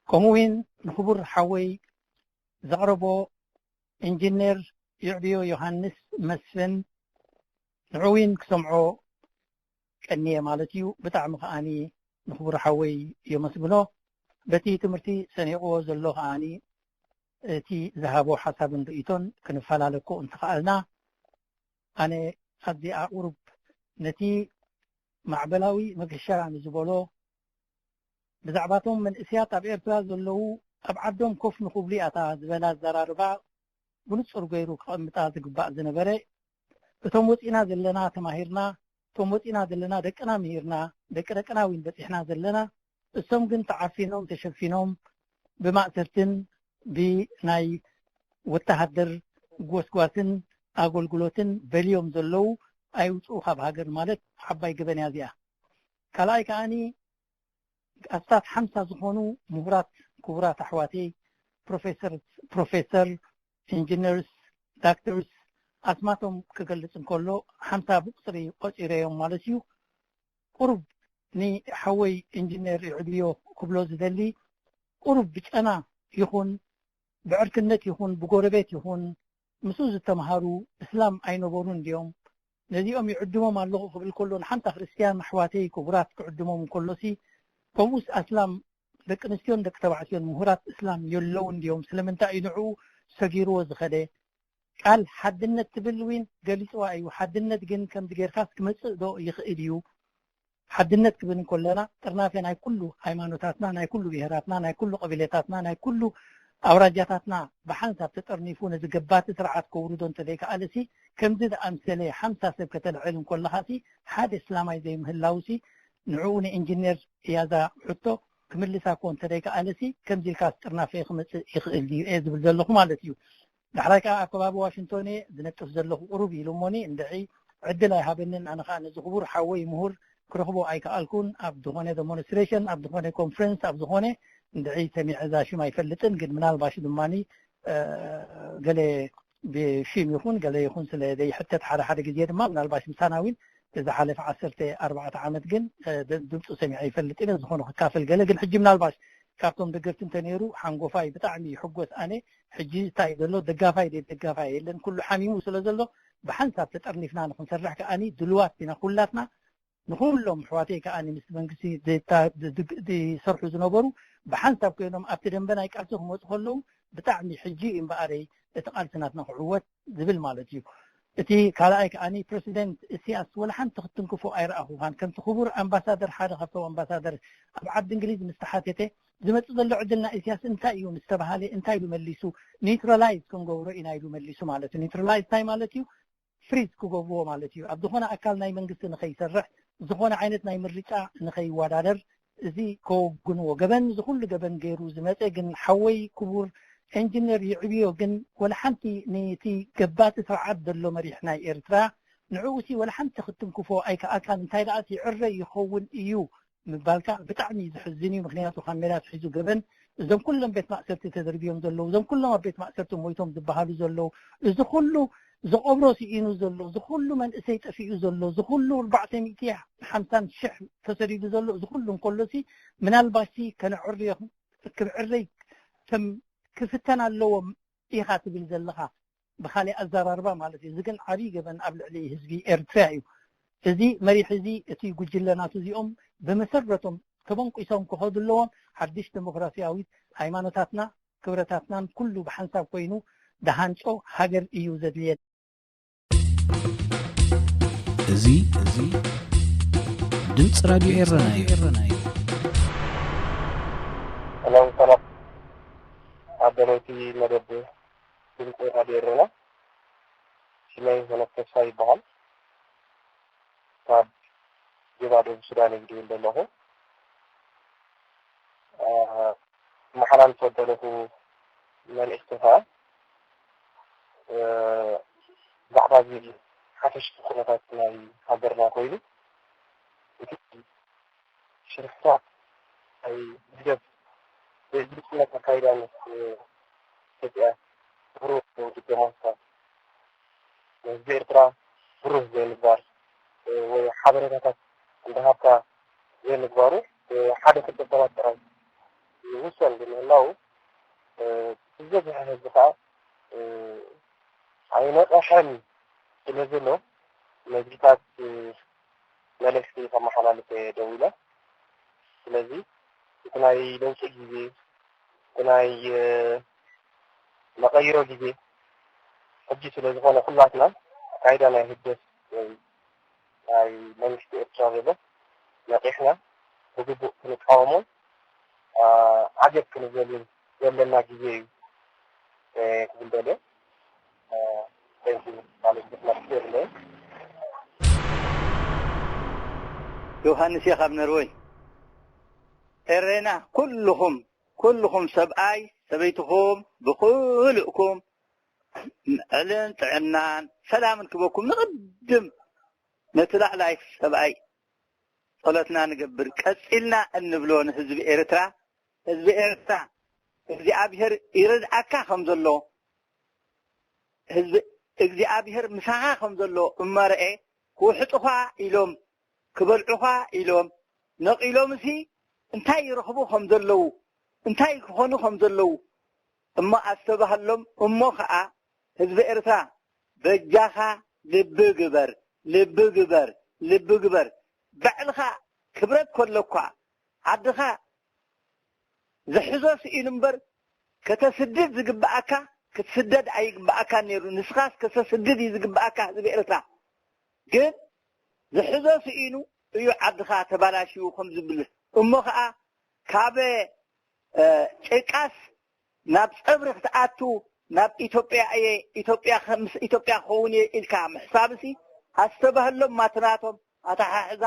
ከምኡ እውን ንክቡር ሓወይ ዘቕረቦ ኢንጂነር ይዕብዮ ዮሃንስ መስፍን ንዕዊን ክሰምዖ ቀንየ ማለት እዩ። ብጣዕሚ ከዓኒ ንክቡር ሓወይ የመስግኖ። በቲ ትምህርቲ ሰኒቕዎ ዘሎ ከዓኒ እቲ ዝሃቦ ሓሳብን ርእይቶን ክንፈላለ እኮ እንተኸኣልና ኣነ ኣብዚኣ ቁሩብ ነቲ ማዕበላዊ መገሻ ንዝበሎ ብዛዕባቶም መንእስያት ኣብ ኤርትራ ዘለዉ ኣብ ዓዶም ኮፍ ንክብሉ እያ እታ ዝበላ ኣዘራርባ ብንጹር ገይሩ ክቐምጣ ዝግባእ ዝነበረ። እቶም ወጺና ዘለና ተማሂርና፣ እቶም ወጺና ዘለና ደቅና ምሂርና፣ ደቂ ደቅና እውን በጺሕና ዘለና፣ እሶም ግን ተዓፊኖም ተሸፊኖም ብማእሰርትን ብናይ ወተሃደር ጎስጓስን ኣገልግሎትን በልዮም ዘለዉ ኣይውፅኡ ካብ ሃገር ማለት ዓባይ ገበን እያ እዚኣ። ካልኣይ ከዓኒ ኣስታት ሓምሳ ዝኾኑ ምሁራት ክቡራት ኣሕዋተይ ፕሮፌሰር ፕሮፌሰር ኢንጂነርስ ዳክተርስ ኣስማቶም ክገልጽ እንከሎ ሓምሳ ብቁጽሪ ቆጺረዮም ማለት እዩ። ቁሩብ ንሓወይ ኢንጂነር ይዕብዮ ክብሎ ዝደሊ፣ ቁሩብ ብጨና ይኹን ብዕርክነት ይኹን ብጎረቤት ይኹን ምስኡ ዝተምሃሩ እስላም ኣይነበሩን ድዮም? ነዚኦም ይዕድሞም ኣለኹ ክብል ከሎ ንሓንታ ክርስትያን ኣሕዋተይ ክቡራት ክዕድሞም እንከሎሲ፣ ከምኡስ ኣስላም ደቂ ኣንስትዮን ደቂ ተባዕትዮን ምሁራት እስላም የለውን ድዮም? ስለምንታይ እዩ ንዕኡ ሰጊርዎ ዝኸደ? ቃል ሓድነት ትብል ዊን ገሊጽዋ እዩ። ሓድነት ግን ከምዚ ጌርካስ ክመጽእ ዶ ይኽእል እዩ? ሓድነት ክብል እንከለና ጥርናፈ ናይ ኩሉ ሃይማኖታትና፣ ናይ ኩሉ ብሄራትና፣ ናይ ኩሉ ቀቢለታትና፣ ናይ ኩሉ ኣውራጃታትና ብሓንሳብ ተጠርኒፉ ነዚ ገባቲ ስርዓት ከውርዶ እንተዘይከኣለሲ፣ ከምዚ ዝኣምሰለ ሓምሳ ሰብ ከተልዕል እንከለኻሲ ሓደ እስላማይ ዘይምህላውሲ ንዕኡ ንኢንጂነር እያዛ ሕቶ ክምልሳ እኮ እንተዘይከኣለሲ ከምዚ ኢልካ ጥርናፈ ክመጽእ ይኽእል ድዩ እየ ዝብል ዘለኹ ማለት እዩ። ዳሕራይ ከዓ ኣብ ከባቢ ዋሽንግቶን እየ ዝነጥፍ ዘለኹ ቁሩብ ኢሉ እሞኒ እንድዒ ዕድል ኣይሃበንን። ኣነ ከዓ ነዚ ክቡር ሓወይ ምሁር ክረኽቦ ኣይከኣልኩን። ኣብ ዝኾነ ዴሞንስትሬሽን፣ ኣብ ዝኾነ ኮንፈረንስ፣ ኣብ ዝኾነ እንድዒ ሰሚዐ እዛ ሽም ኣይፈልጥን፣ ግን ምናልባሽ ድማኒ ገለ ብሽም ይኹን ገለ ይኹን ስለ ዘይሕተት ሓደ ሓደ ግዜ ድማ ምናልባሽ ምሳና እውን ዝሓለፈ ዓሰርተ ኣርባዕተ ዓመት ግን ድምፁ ሰሚዐ ይፈልጥ እየ ዝኾነ ክካፈል ገለ ግን ሕጂ ምናልባሽ ካብቶም ደገፍቲ እንተነይሩ ሓንጎፋይ ብጣዕሚ ይሕጎስ። ኣነ ሕጂ እንታይ ዘሎ ደጋፋይ ደጋፋይ የለን፣ ኩሉ ሓሚሙ ስለ ዘሎ ብሓንሳብ ተጠርኒፍና ንክንሰርሕ ከዓኒ ድልዋት ኢና ኩላትና። ንኩሎም ኣሕዋተይ ከዓኒ ምስ መንግስቲ ዝሰርሑ ዝነበሩ ብሓንሳብ ኮይኖም ኣብቲ ደንበ ናይ ቃልሲ ክመፁ ከለዉ ብጣዕሚ ሕጂ እዩ እምበኣረይ እቲ ቃልሲ ናትና ክዕወት ዝብል ማለት እዩ። እቲ ካልኣይ ከዓኒ ፕረሲደንት እስያስ ወላ ሓንቲ ክትንክፎ ኣይረኣኹኻን። ከምቲ ክቡር ኣምባሳደር ሓደ ካብቶም ኣምባሳደር ኣብ ዓዲ እንግሊዝ ምስ ተሓተተ ዝመፅእ ዘሎ ዕድል ናይ እስያስ እንታይ እዩ ምስ ተባሃለ እንታይ ኢሉ መሊሱ? ኒውትራላይዝ ክንገብሮ ኢና ኢሉ መሊሱ ማለት እዩ። ኒውትራላይዝ እንታይ ማለት እዩ? ፍሪዝ ክገብርዎ ማለት እዩ። ኣብ ዝኾነ ኣካል ናይ መንግስቲ ንኸይሰርሕ፣ ዝኾነ ዓይነት ናይ ምርጫ ንኸይወዳደር፣ እዚ ከወግንዎ። ገበን እዚ ኩሉ ገበን ገይሩ ዝመፀ ግን ሓወይ ክቡር ኢንጂነር ይዕብዮ ግን ወላ ሓንቲ ነቲ ገባቲ ስርዓት ዘሎ መሪሕ ናይ ኤርትራ ንዕኡሲ ወላ ሓንቲ ክትንክፎ ኣይከኣልካን። እንታይ ደኣ ይዕረ ይኸውን እዩ ምባልካ ብጣዕሚ እዩ ዘሕዝን እዩ። ምክንያቱ ካብ ሜዳ ኣትሒዙ ገበን እዞም ኩሎም ቤት ማእሰርቲ ተደርብዮም ዘለዉ፣ እዞም ኩሎም ኣብ ቤት ማእሰርቲ ሞይቶም ዝበሃሉ ዘለዉ፣ እዚ ኩሉ ዝቐብሮ ስኢኑ ዘሎ፣ እዚ ኩሉ መንእሰይ ጠፊኡ ዘሎ፣ እዚ ኩሉ ኣርባዕተ ሚእቲ ሓምሳን ሽሕ ተሰዲዱ ዘሎ፣ እዚ ኩሉ እንከሎሲ ምናልባሽሲ ከነዕርዮ ክብዕረይ ከም ክፍተን ኣለዎ ኢኻ ትብል ዘለኻ ብኻሊእ ኣዘራርባ ማለት እዩ። እዚ ግን ዓብዪ ገበን ኣብ ልዕሊ ህዝቢ ኤርትራ እዩ። እዚ መሪሕ እዚ እቲ ጉጅለ ናቱ እዚኦም ብመሰረቶም ተበንቂሶም ክኸዱ ኣለዎም። ሓድሽ ዴሞክራሲያዊት ሃይማኖታትና ክብረታትናን ኩሉ ብሓንሳብ ኮይኑ ዝሃንጾ ሃገር እዩ ዘድልየን። እዚ እዚ ድምፂ ራድዮ ኤረና እዩ። ሰላም ሰላም ኣዳለውቲ መደብ ድምፂ ራድዮ ኤረና። ሽመይ ሄኖክ ተስፋ ይበሃል። ካብ ጀባ ደቡብ ሱዳን እዩ ዝድውል ዘለኹ። እ፣ መሓላልፎ ዘለኹ መልእኽቲ ኸዓ፣ እ፣ ብዛዕባ እዚ ሓፈሻዊ ኩነታት ናይ ሃገርና ኮይኑ፣ እቲ ሽርሕታት ናይ ህግደፍ ዘይግልጽነት ኣካይዳ ምስ ኢትዮጵያ ብሩህ ደሞዝካ ንህዝቢ ኤርትራ ብሩህ ዘይምግባር ወይ ሓበሬታታት እንዳሃብካ ዘይምግባሩ ሓደ ክልተ ሰባት ጥራይ ይውሰን ብምህላው፣ ዝበዝሐ ህዝቢ ከዓ ኣይነቕሐን ስለ ዘሎ ነዚታት መልእኽቲ ከመሓላልፍ እየ ደዊለ። ስለዚ እቲ ናይ ለውጢ ግዜ፣ እቲ ናይ መቐይሮ ግዜ ሕጂ ስለ ዝኾነ ኩላትና ኣካይዳ ናይ ህግደፍ ወይ ናይ መንግስቲ ኤርትራ ዘሎ ነቒሕና ብግቡእ ክንቃወሞን ዓገብ ክንበልን ዘለና ግዜ እዩ ክብል ደልየ። ዮሃንስ እየ ካብ ነርወይ። ኤረና ኩልኹም ኩልኹም ሰብኣይ ሰበይትኹም ብክልእኩም ዕልን ጥዕናን ሰላምን ክበኩም ንቕድም ነቲ ላዕላይ ሰብኣይ ጸሎትና ንገብር። ቀጺልና እንብሎ ንህዝቢ ኤርትራ፣ ህዝቢ ኤርትራ እግዚኣብሔር ይረድኣካ ከም ዘሎ ህዝቢ እግዚኣብሔር ምሳኻ ከም ዘሎ እመርኤ ክውሕጡኻ ኢሎም ክበልዑኻ ኢሎም ነቒሎምሲ እንታይ ይረኽቡ ከም ዘለዉ እንታይ ክኾኑ ከም ዘለዉ እሞ ኣስተባህሎም እሞ ኸዓ ህዝቢ ኤርትራ በጃኻ ልቢ ግበር ልቢ ግበር ልቢ ግበር ባዕልኻ ክብረት ከለኳ ዓድኻ ዝሕዞ ስኢኑ እምበር ከተስድድ ዝግብኣካ ክትስደድ ኣይግብኣካ ነይሩ ንስኻስ ከተስድድ እዩ ዝግብኣካ ህዝቢ ኤርትራ ግን ዝሕዞ ስኢኑ እዩ ዓድኻ ተባላሽዩ ከም ዝብል እሞ ከዓ ካብ ጭቃስ ናብ ፀብሪ ክትኣቱ ናብ ኢትዮጵያ እየ ኢትዮጵያ ምስ ኢትዮጵያ ክኸውን እየ ኢልካ ምሕሳብሲ ኣስተባህሎም ማትናቶም ኣተሓሕዛ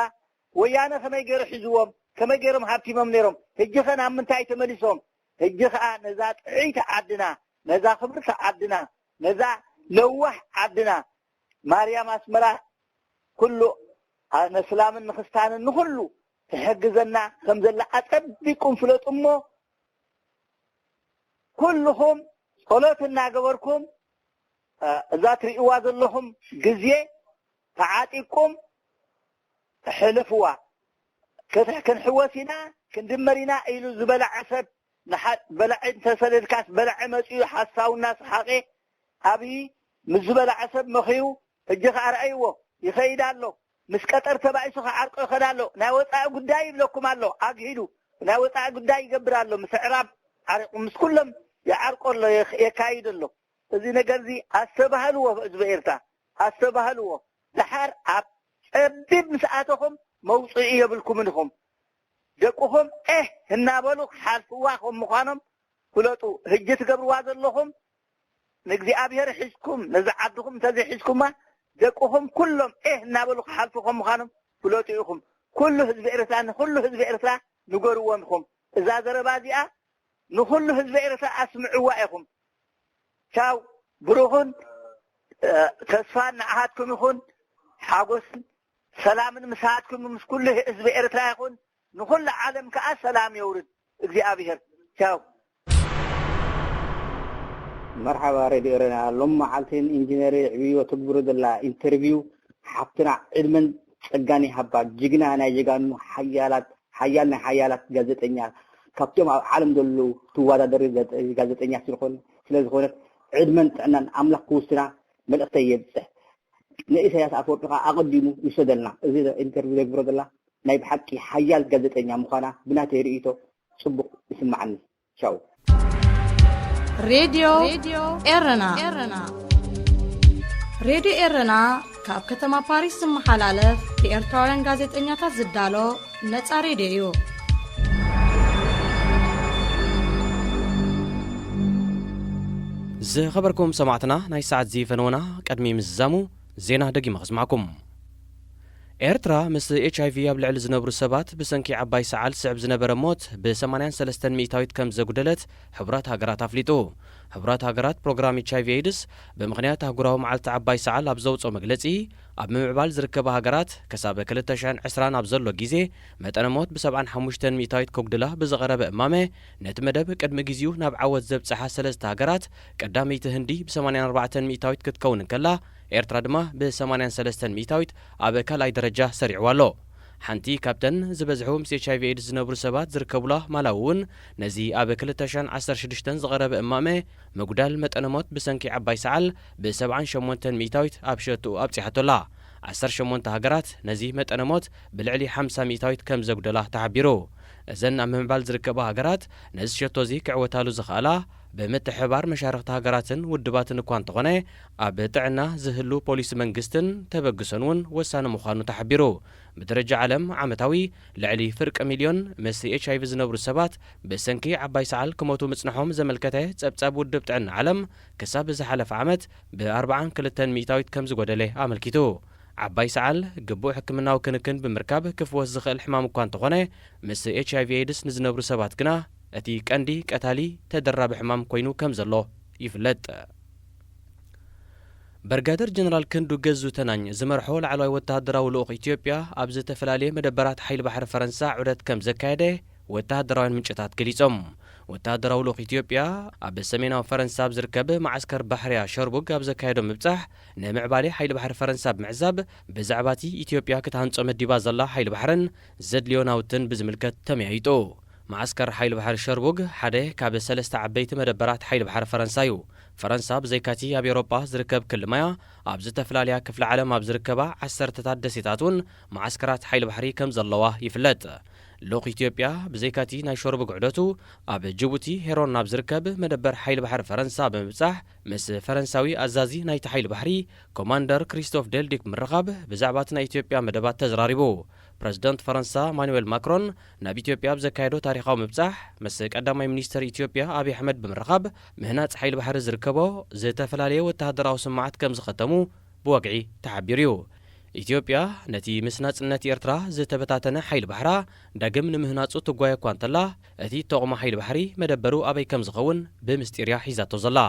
ወያነ ከመይ ገይሩ ሒዝዎም ከመይ ገይሮም ሃብቲሞም ነይሮም ህጂ ኸ ናብ ምንታይ ተመሊሶም ህጂ ከዓ ነዛ ጥዕይቲ ዓድና ነዛ ክብርቲ ዓድና ነዛ ለዋህ ዓድና ማርያም ኣስመራ ኩሉ ነስላምን ንክስታንን ንኩሉ ትሕግዘና ከም ዘላ ኣጸቢቁም ፍለጡ እሞ ኩልኹም ጸሎት እናገበርኩም እዛ ትርእይዋ ዘለኹም ግዜ ተዓጢቅኩም ሕልፍዋ። ክንሕወስ ኢና ክንድመር ኢና ኢሉ ዝበልዐ ሰብ በላዒ እንተሰደድካስ በላዒ መጺኡ ሓሳውና ሰሓቄ ኣብይ ምስ ዝበልዐ ሰብ መኺሩ ሕጂ ከኣ ረኣይዎ ይኸይድ ኣሎ። ምስ ቀጠር ተባኢሱ ክዓርቆ ይኸድ ኣሎ። ናይ ወጻኢ ጉዳይ ይብለኩም ኣሎ ኣግሂዱ። ናይ ወጻኢ ጉዳይ ይገብር ኣሎ። ምስ ኣዕራብ ዓሪቁ ምስ ኩሎም ይዓርቆ ኣሎ የካይድ ኣሎ። እዚ ነገር እዚ ኣስተባህልዎ ህዝቢ ኤርትራ ኣስተባህልዎ። ደሓር ኣብ ጸቢብ ምስ ኣተኹም መውጽኢ የብልኩምን ኢኹም። ደቅኹም ኤህ እናበሉ ክሓልፍዋ ከም ምዃኖም ፍለጡ። ህጂ ትገብርዋ ዘለኹም ንእግዚኣብሔር ሒዝኩም ነዚ ዓድኹም እንተዘይሒዝኩማ ደቅኹም ኩሎም ኤህ እናበሉ ክሓልፉ ከም ምዃኖም ፍለጡ ኢኹም። ኩሉ ህዝቢ ኤርትራ ንኩሉ ህዝቢ ኤርትራ ንገርዎም ኢኹም። እዛ ዘረባ እዚኣ ንኹሉ ህዝቢ ኤርትራ ኣስምዕዋ ኢኹም። ቻው ብሩኽን ተስፋን ንዓኻትኩም ይኹን። ሓጎስን ሰላምን ምሳኻትኩም ምስ ኩሉ ህዝቢ ኤርትራ ይኹን። ንኹሉ ዓለም ከኣ ሰላም የውርድ እግዚኣብሔር። ቻው። መርሓባ ሬድዮ ኤረና ሎም መዓልቲ ንኢንጂነር ዕብዮ ትግብሮ ዘላ ኢንተርቪው ሓፍትና ዕድመን ጸጋን ይሃባ ጅግና ናይ ጀጋኑ ሓያላት ሓያል ናይ ሓያላት ጋዜጠኛ ካብቶም ኣብ ዓለም ዘለዉ ትወዳደሪ ጋዜጠኛ ስለዝኾነ ስለዝኾነት ዕድመን ጥዕናን ኣምላኽ ክውስና መልእኽተይ የብፅሕ ንኢሳያስ ኣፈወርቂ ከዓ ኣቐዲሙ ይውሰደልና እዚ ኢንተርቪው ዘግብሮ ዘላ ናይ ብሓቂ ሓያል ጋዜጠኛ ምዃና ብናተይ ርእይቶ ፅቡቕ ይስማዓኒ ቻው ሬድዮ ኤረና ሬድዮ ኤረና ካብ ከተማ ፓሪስ ዝመሓላለፍ ብኤርትራውያን ጋዜጠኛታት ዝዳሎ ነጻ ሬድዮ እዩ። ዝኸበርኩም ሰማዕትና ናይ ሰዓት እዚ ፈነወና ቅድሚ ምዝዛሙ ዜና ደጊመ ከስማዕኩም። ኤርትራ ምስ ኤች ኣይ ቪ ኣብ ልዕሊ ዝነብሩ ሰባት ብሰንኪ ዓባይ ሰዓል ዝስዕብ ዝነበረ ሞት ብ ሰማንያን ሰለስተን ሚእታዊት ከም ዘጉደለት ሕቡራት ሃገራት ኣፍሊጡ። ሕቡራት ሃገራት ፕሮግራም ኤች ኣይ ቪ ኤድስ ብምኽንያት ኣህጉራዊ መዓልቲ ዓባይ ሰዓል ኣብ ዘውፅኦ መግለፂ ኣብ ምምዕባል ዝርከባ ሃገራት ክሳብ ክልተ ሽሕን ዕስራን ኣብ ዘሎ ግዜ መጠነ ሞት ብ ሰብዓን ሓሙሽተን ሚእታዊት ከጉድላ ብዝቐረበ እማመ ነቲ መደብ ቅድሚ ግዚኡ ናብ ዓወት ዘብፅሓ ሰለስተ ሃገራት ቀዳመይቲ ህንዲ ብ ሰማንያን ኣርባዕተን ሚእታዊት ክትከውን እንከላ ኤርትራ ድማ ብ ሰማንያን ሰለስተን ሚእታዊት ኣብ ካልኣይ ደረጃ ሰሪዕዋ ኣሎ። ሓንቲ ካብተን ዝበዝሑ ምስ ኤች ኣይ ቪ ኤድስ ዝነብሩ ሰባት ዝርከቡላ ማላዊ እውን ነዚ ኣብ ክልተ ሽሕን ዓሰርተ ሽዱሽተን ዝቐረበ እማመ ምጉዳል መጠነ ሞት ብሰንኪ ዓባይ ሰዓል ብ ሰብዓን ሸሞንተን ሚእታዊት ኣብ ሸትኡ ኣብጺሓቶ ኣላ። ዓሰርተ ሸሞንተ ሃገራት ነዚ መጠነ ሞት ብልዕሊ ሓምሳ ሚእታዊት ከም ዘጉደላ ተሓቢሩ። እዘን ኣብ ምምዕባል ዝርከባ ሃገራት ነዚ ሸቶ እዚ ክዕወታሉ ዝኽኣላ ብምትሕብባር መሻርኽቲ ሃገራትን ውድባትን እኳ እንተኾነ ኣብ ጥዕና ዝህሉ ፖሊሲ መንግስትን ተበግሶን እውን ወሳኒ ምዃኑ ተሓቢሩ። ብደረጃ ዓለም ዓመታዊ ልዕሊ ፍርቂ ሚልዮን ምስ ኤች ኣይ ቪ ዝነብሩ ሰባት ብሰንኪ ዓባይ ሰዓል ክሞቱ ምጽንሖም ዘመልከተ ጸብጻብ ውድብ ጥዕና ዓለም ክሳብ ዝሓለፈ ዓመት ብ ኣርብዓን ክልተን ሚእታዊት ከም ዝጎደለ ኣመልኪቱ። ዓባይ ሰዓል ግቡእ ሕክምናዊ ክንክን ብምርካብ ክፍወስ ዝኽእል ሕማም እኳ እንተኾነ ምስ ኤች ኣይ ቪ ኤድስ ንዝነብሩ ሰባት ግና እቲ ቀንዲ ቀታሊ ተደራቢ ሕማም ኮይኑ ከም ዘሎ ይፍለጥ። ብርጋደር ጀነራል ክንዱ ገዙ ተናኝ ዝመርሖ ላዕለዋይ ወተሃደራዊ ልኡኽ ኢትዮጵያ ኣብ ዝተፈላለየ መደበራት ሓይሊ ባሕሪ ፈረንሳ ዑደት ከም ዘካየደ ወተሃደራውያን ምንጭታት ገሊጾም። ወተሃደራዊ ልኡኽ ኢትዮጵያ ኣብ ሰሜናዊ ፈረንሳ ኣብ ዝርከብ መዓስከር ባሕርያ ሸርቡግ ኣብ ዘካየዶ ምብጻሕ፣ ንምዕባሌ ሓይሊ ባሕሪ ፈረንሳ ብምዕዛብ፣ ብዛዕባቲ ኢትዮጵያ ክትሃንጾ መዲባ ዘላ ሓይሊ ባሕርን ዘድልዮ ናውትን ብዝምልከት ተመያይጡ። መዓስከር ሓይሊ ባሕሪ ሸርቡግ ሓደ ካብ ሰለስተ ዓበይቲ መደበራት ሓይሊ ባሕሪ ፈረንሳ እዩ። ፈረንሳ ብዘይካቲ ኣብ ኤውሮጳ ዝርከብ ክሊ ማያ፣ ኣብ ዝተፈላለያ ክፍለ ዓለም ኣብ ዝርከባ ዓሰርተታት ደሴታት እውን መዓስከራት ሓይሊ ባሕሪ ከም ዘለዋ ይፍለጥ። ልኡኽ ኢትዮጵያ ብዘይካቲ ናይ ሸርቡግ ዑደቱ፣ ኣብ ጅቡቲ ሄሮን ናብ ዝርከብ መደበር ሓይሊ ባሕሪ ፈረንሳ ብምብጻሕ፣ ምስ ፈረንሳዊ ኣዛዚ ናይቲ ሓይሊ ባሕሪ ኮማንደር ክሪስቶፍ ደልዲክ ብምርኻብ ብዛዕባ እቲ ናይ ኢትዮጵያ መደባት ተዘራሪቡ። ፕረዚደንት ፈረንሳ ማኑዌል ማክሮን ናብ ኢትዮጵያ ኣብ ዘካየዶ ታሪኻዊ ምብጻሕ፣ ምስ ቀዳማይ ሚኒስተር ኢትዮጵያ ኣብይ ኣሕመድ ብምርኻብ፣ ምህናጽ ሓይሊ ባሕሪ ዝርከቦ ዝተፈላለየ ወተሃደራዊ ስምዓት ከም ዝኸተሙ ብወግዒ ተሓቢሩ እዩ። ኢትዮጵያ ነቲ ምስ ናጽነት ኤርትራ ዝተበታተነ ሓይሊ ባሕራ ዳግም ንምህናጹ ትጓየ እኳ እንተላ፣ እቲ እተቑሞ ሓይሊ ባሕሪ መደበሩ ኣበይ ከም ዝኸውን ብምስጢር እያ ሒዛቶ ዘላ።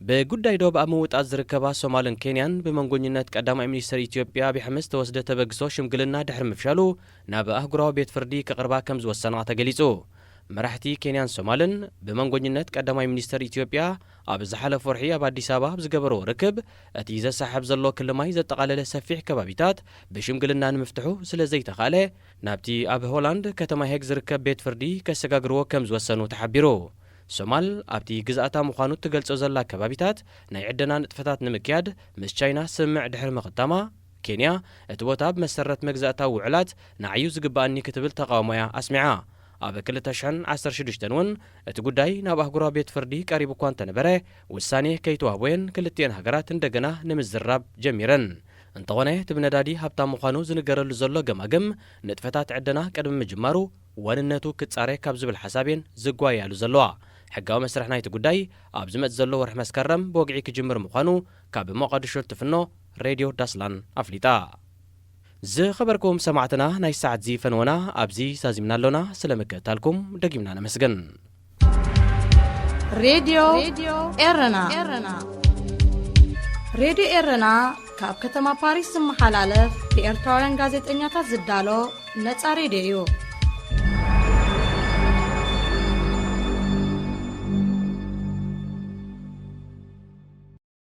ብጉዳይ ዶብ ኣብ ምውጣጥ ዝርከባ ሶማልን ኬንያን፣ ብመንጎኝነት ቀዳማይ ሚኒስተር ኢትዮጵያ ኣብይ ኣሕመድ ዝተወስደ ተበግሶ ሽምግልና ድሕሪ ምፍሻሉ፣ ናብ ኣህጉራዊ ቤት ፍርዲ ክቕርባ ከም ዝወሰና ተገሊጹ። መራሕቲ ኬንያን ሶማልን፣ ብመንጎኝነት ቀዳማይ ሚኒስተር ኢትዮጵያ ኣብ ዝሓለፈ ወርሒ ኣብ ኣዲስ ኣበባ ኣብ ዝገበርዎ ርክብ፣ እቲ ዘሳሕብ ዘሎ ክሊ ማይ ዘጠቓለለ ሰፊሕ ከባቢታት ብሽምግልና ንምፍትሑ ስለ ዘይተኻእለ፣ ናብቲ ኣብ ሆላንድ ከተማ ሄግ ዝርከብ ቤት ፍርዲ ከሰጋግርዎ ከም ዝወሰኑ ተሓቢሩ። ሶማል ኣብቲ ግዝኣታ ምዃኑ እትገልጾ ዘላ ከባቢታት ናይ ዕደና ንጥፈታት ንምክያድ ምስ ቻይና ስምምዕ ድሕሪ ምኽታማ፣ ኬንያ እቲ ቦታ ብመሰረት መግዛእታዊ ውዕላት ንዓዩ ዝግበኣኒ ክትብል ተቓውሞያ ኣስሚዓ። ኣብ ክልተ ሽሕን ዓሰርተ ሽዱሽተን እውን እቲ ጉዳይ ናብ ኣህጉራዊ ቤት ፍርዲ ቀሪቡ እኳ እንተነበረ፣ ውሳኔ ከይተዋህቦየን ክልቲኤን ሃገራት እንደገና ንምዝራብ ጀሚረን። እንተኾነ፣ እቲ ብነዳዲ ሃብታም ምዃኑ ዝንገረሉ ዘሎ ገማግም ንጥፈታት ዕደና ቅድሚ ምጅማሩ ዋንነቱ ክጻረ ካብ ዝብል ሓሳብ እየን ዝጓየያሉ ዘለዋ። ሕጋዊ መስርሕ ናይቲ ጉዳይ ኣብ ዝመጽእ ዘሎ ወርሒ መስከረም ብወግዒ ክጅምር ምዃኑ ካብ ሞቓዲሾ እትፍኖ ሬድዮ ዳስላን ኣፍሊጣ። ዝኸበርኩም ሰማዕትና፣ ናይ ሰዓት እዚ ፈነወና ኣብዚ ዛዚምና ኣሎና። ስለ ምክትታልኩም ደጊምና ነመስግን። ሬድዮ ኤረና። ሬድዮ ኤረና ካብ ከተማ ፓሪስ ዝመሓላለፍ ብኤርትራውያን ጋዜጠኛታት ዝዳሎ ነጻ ሬድዮ እዩ።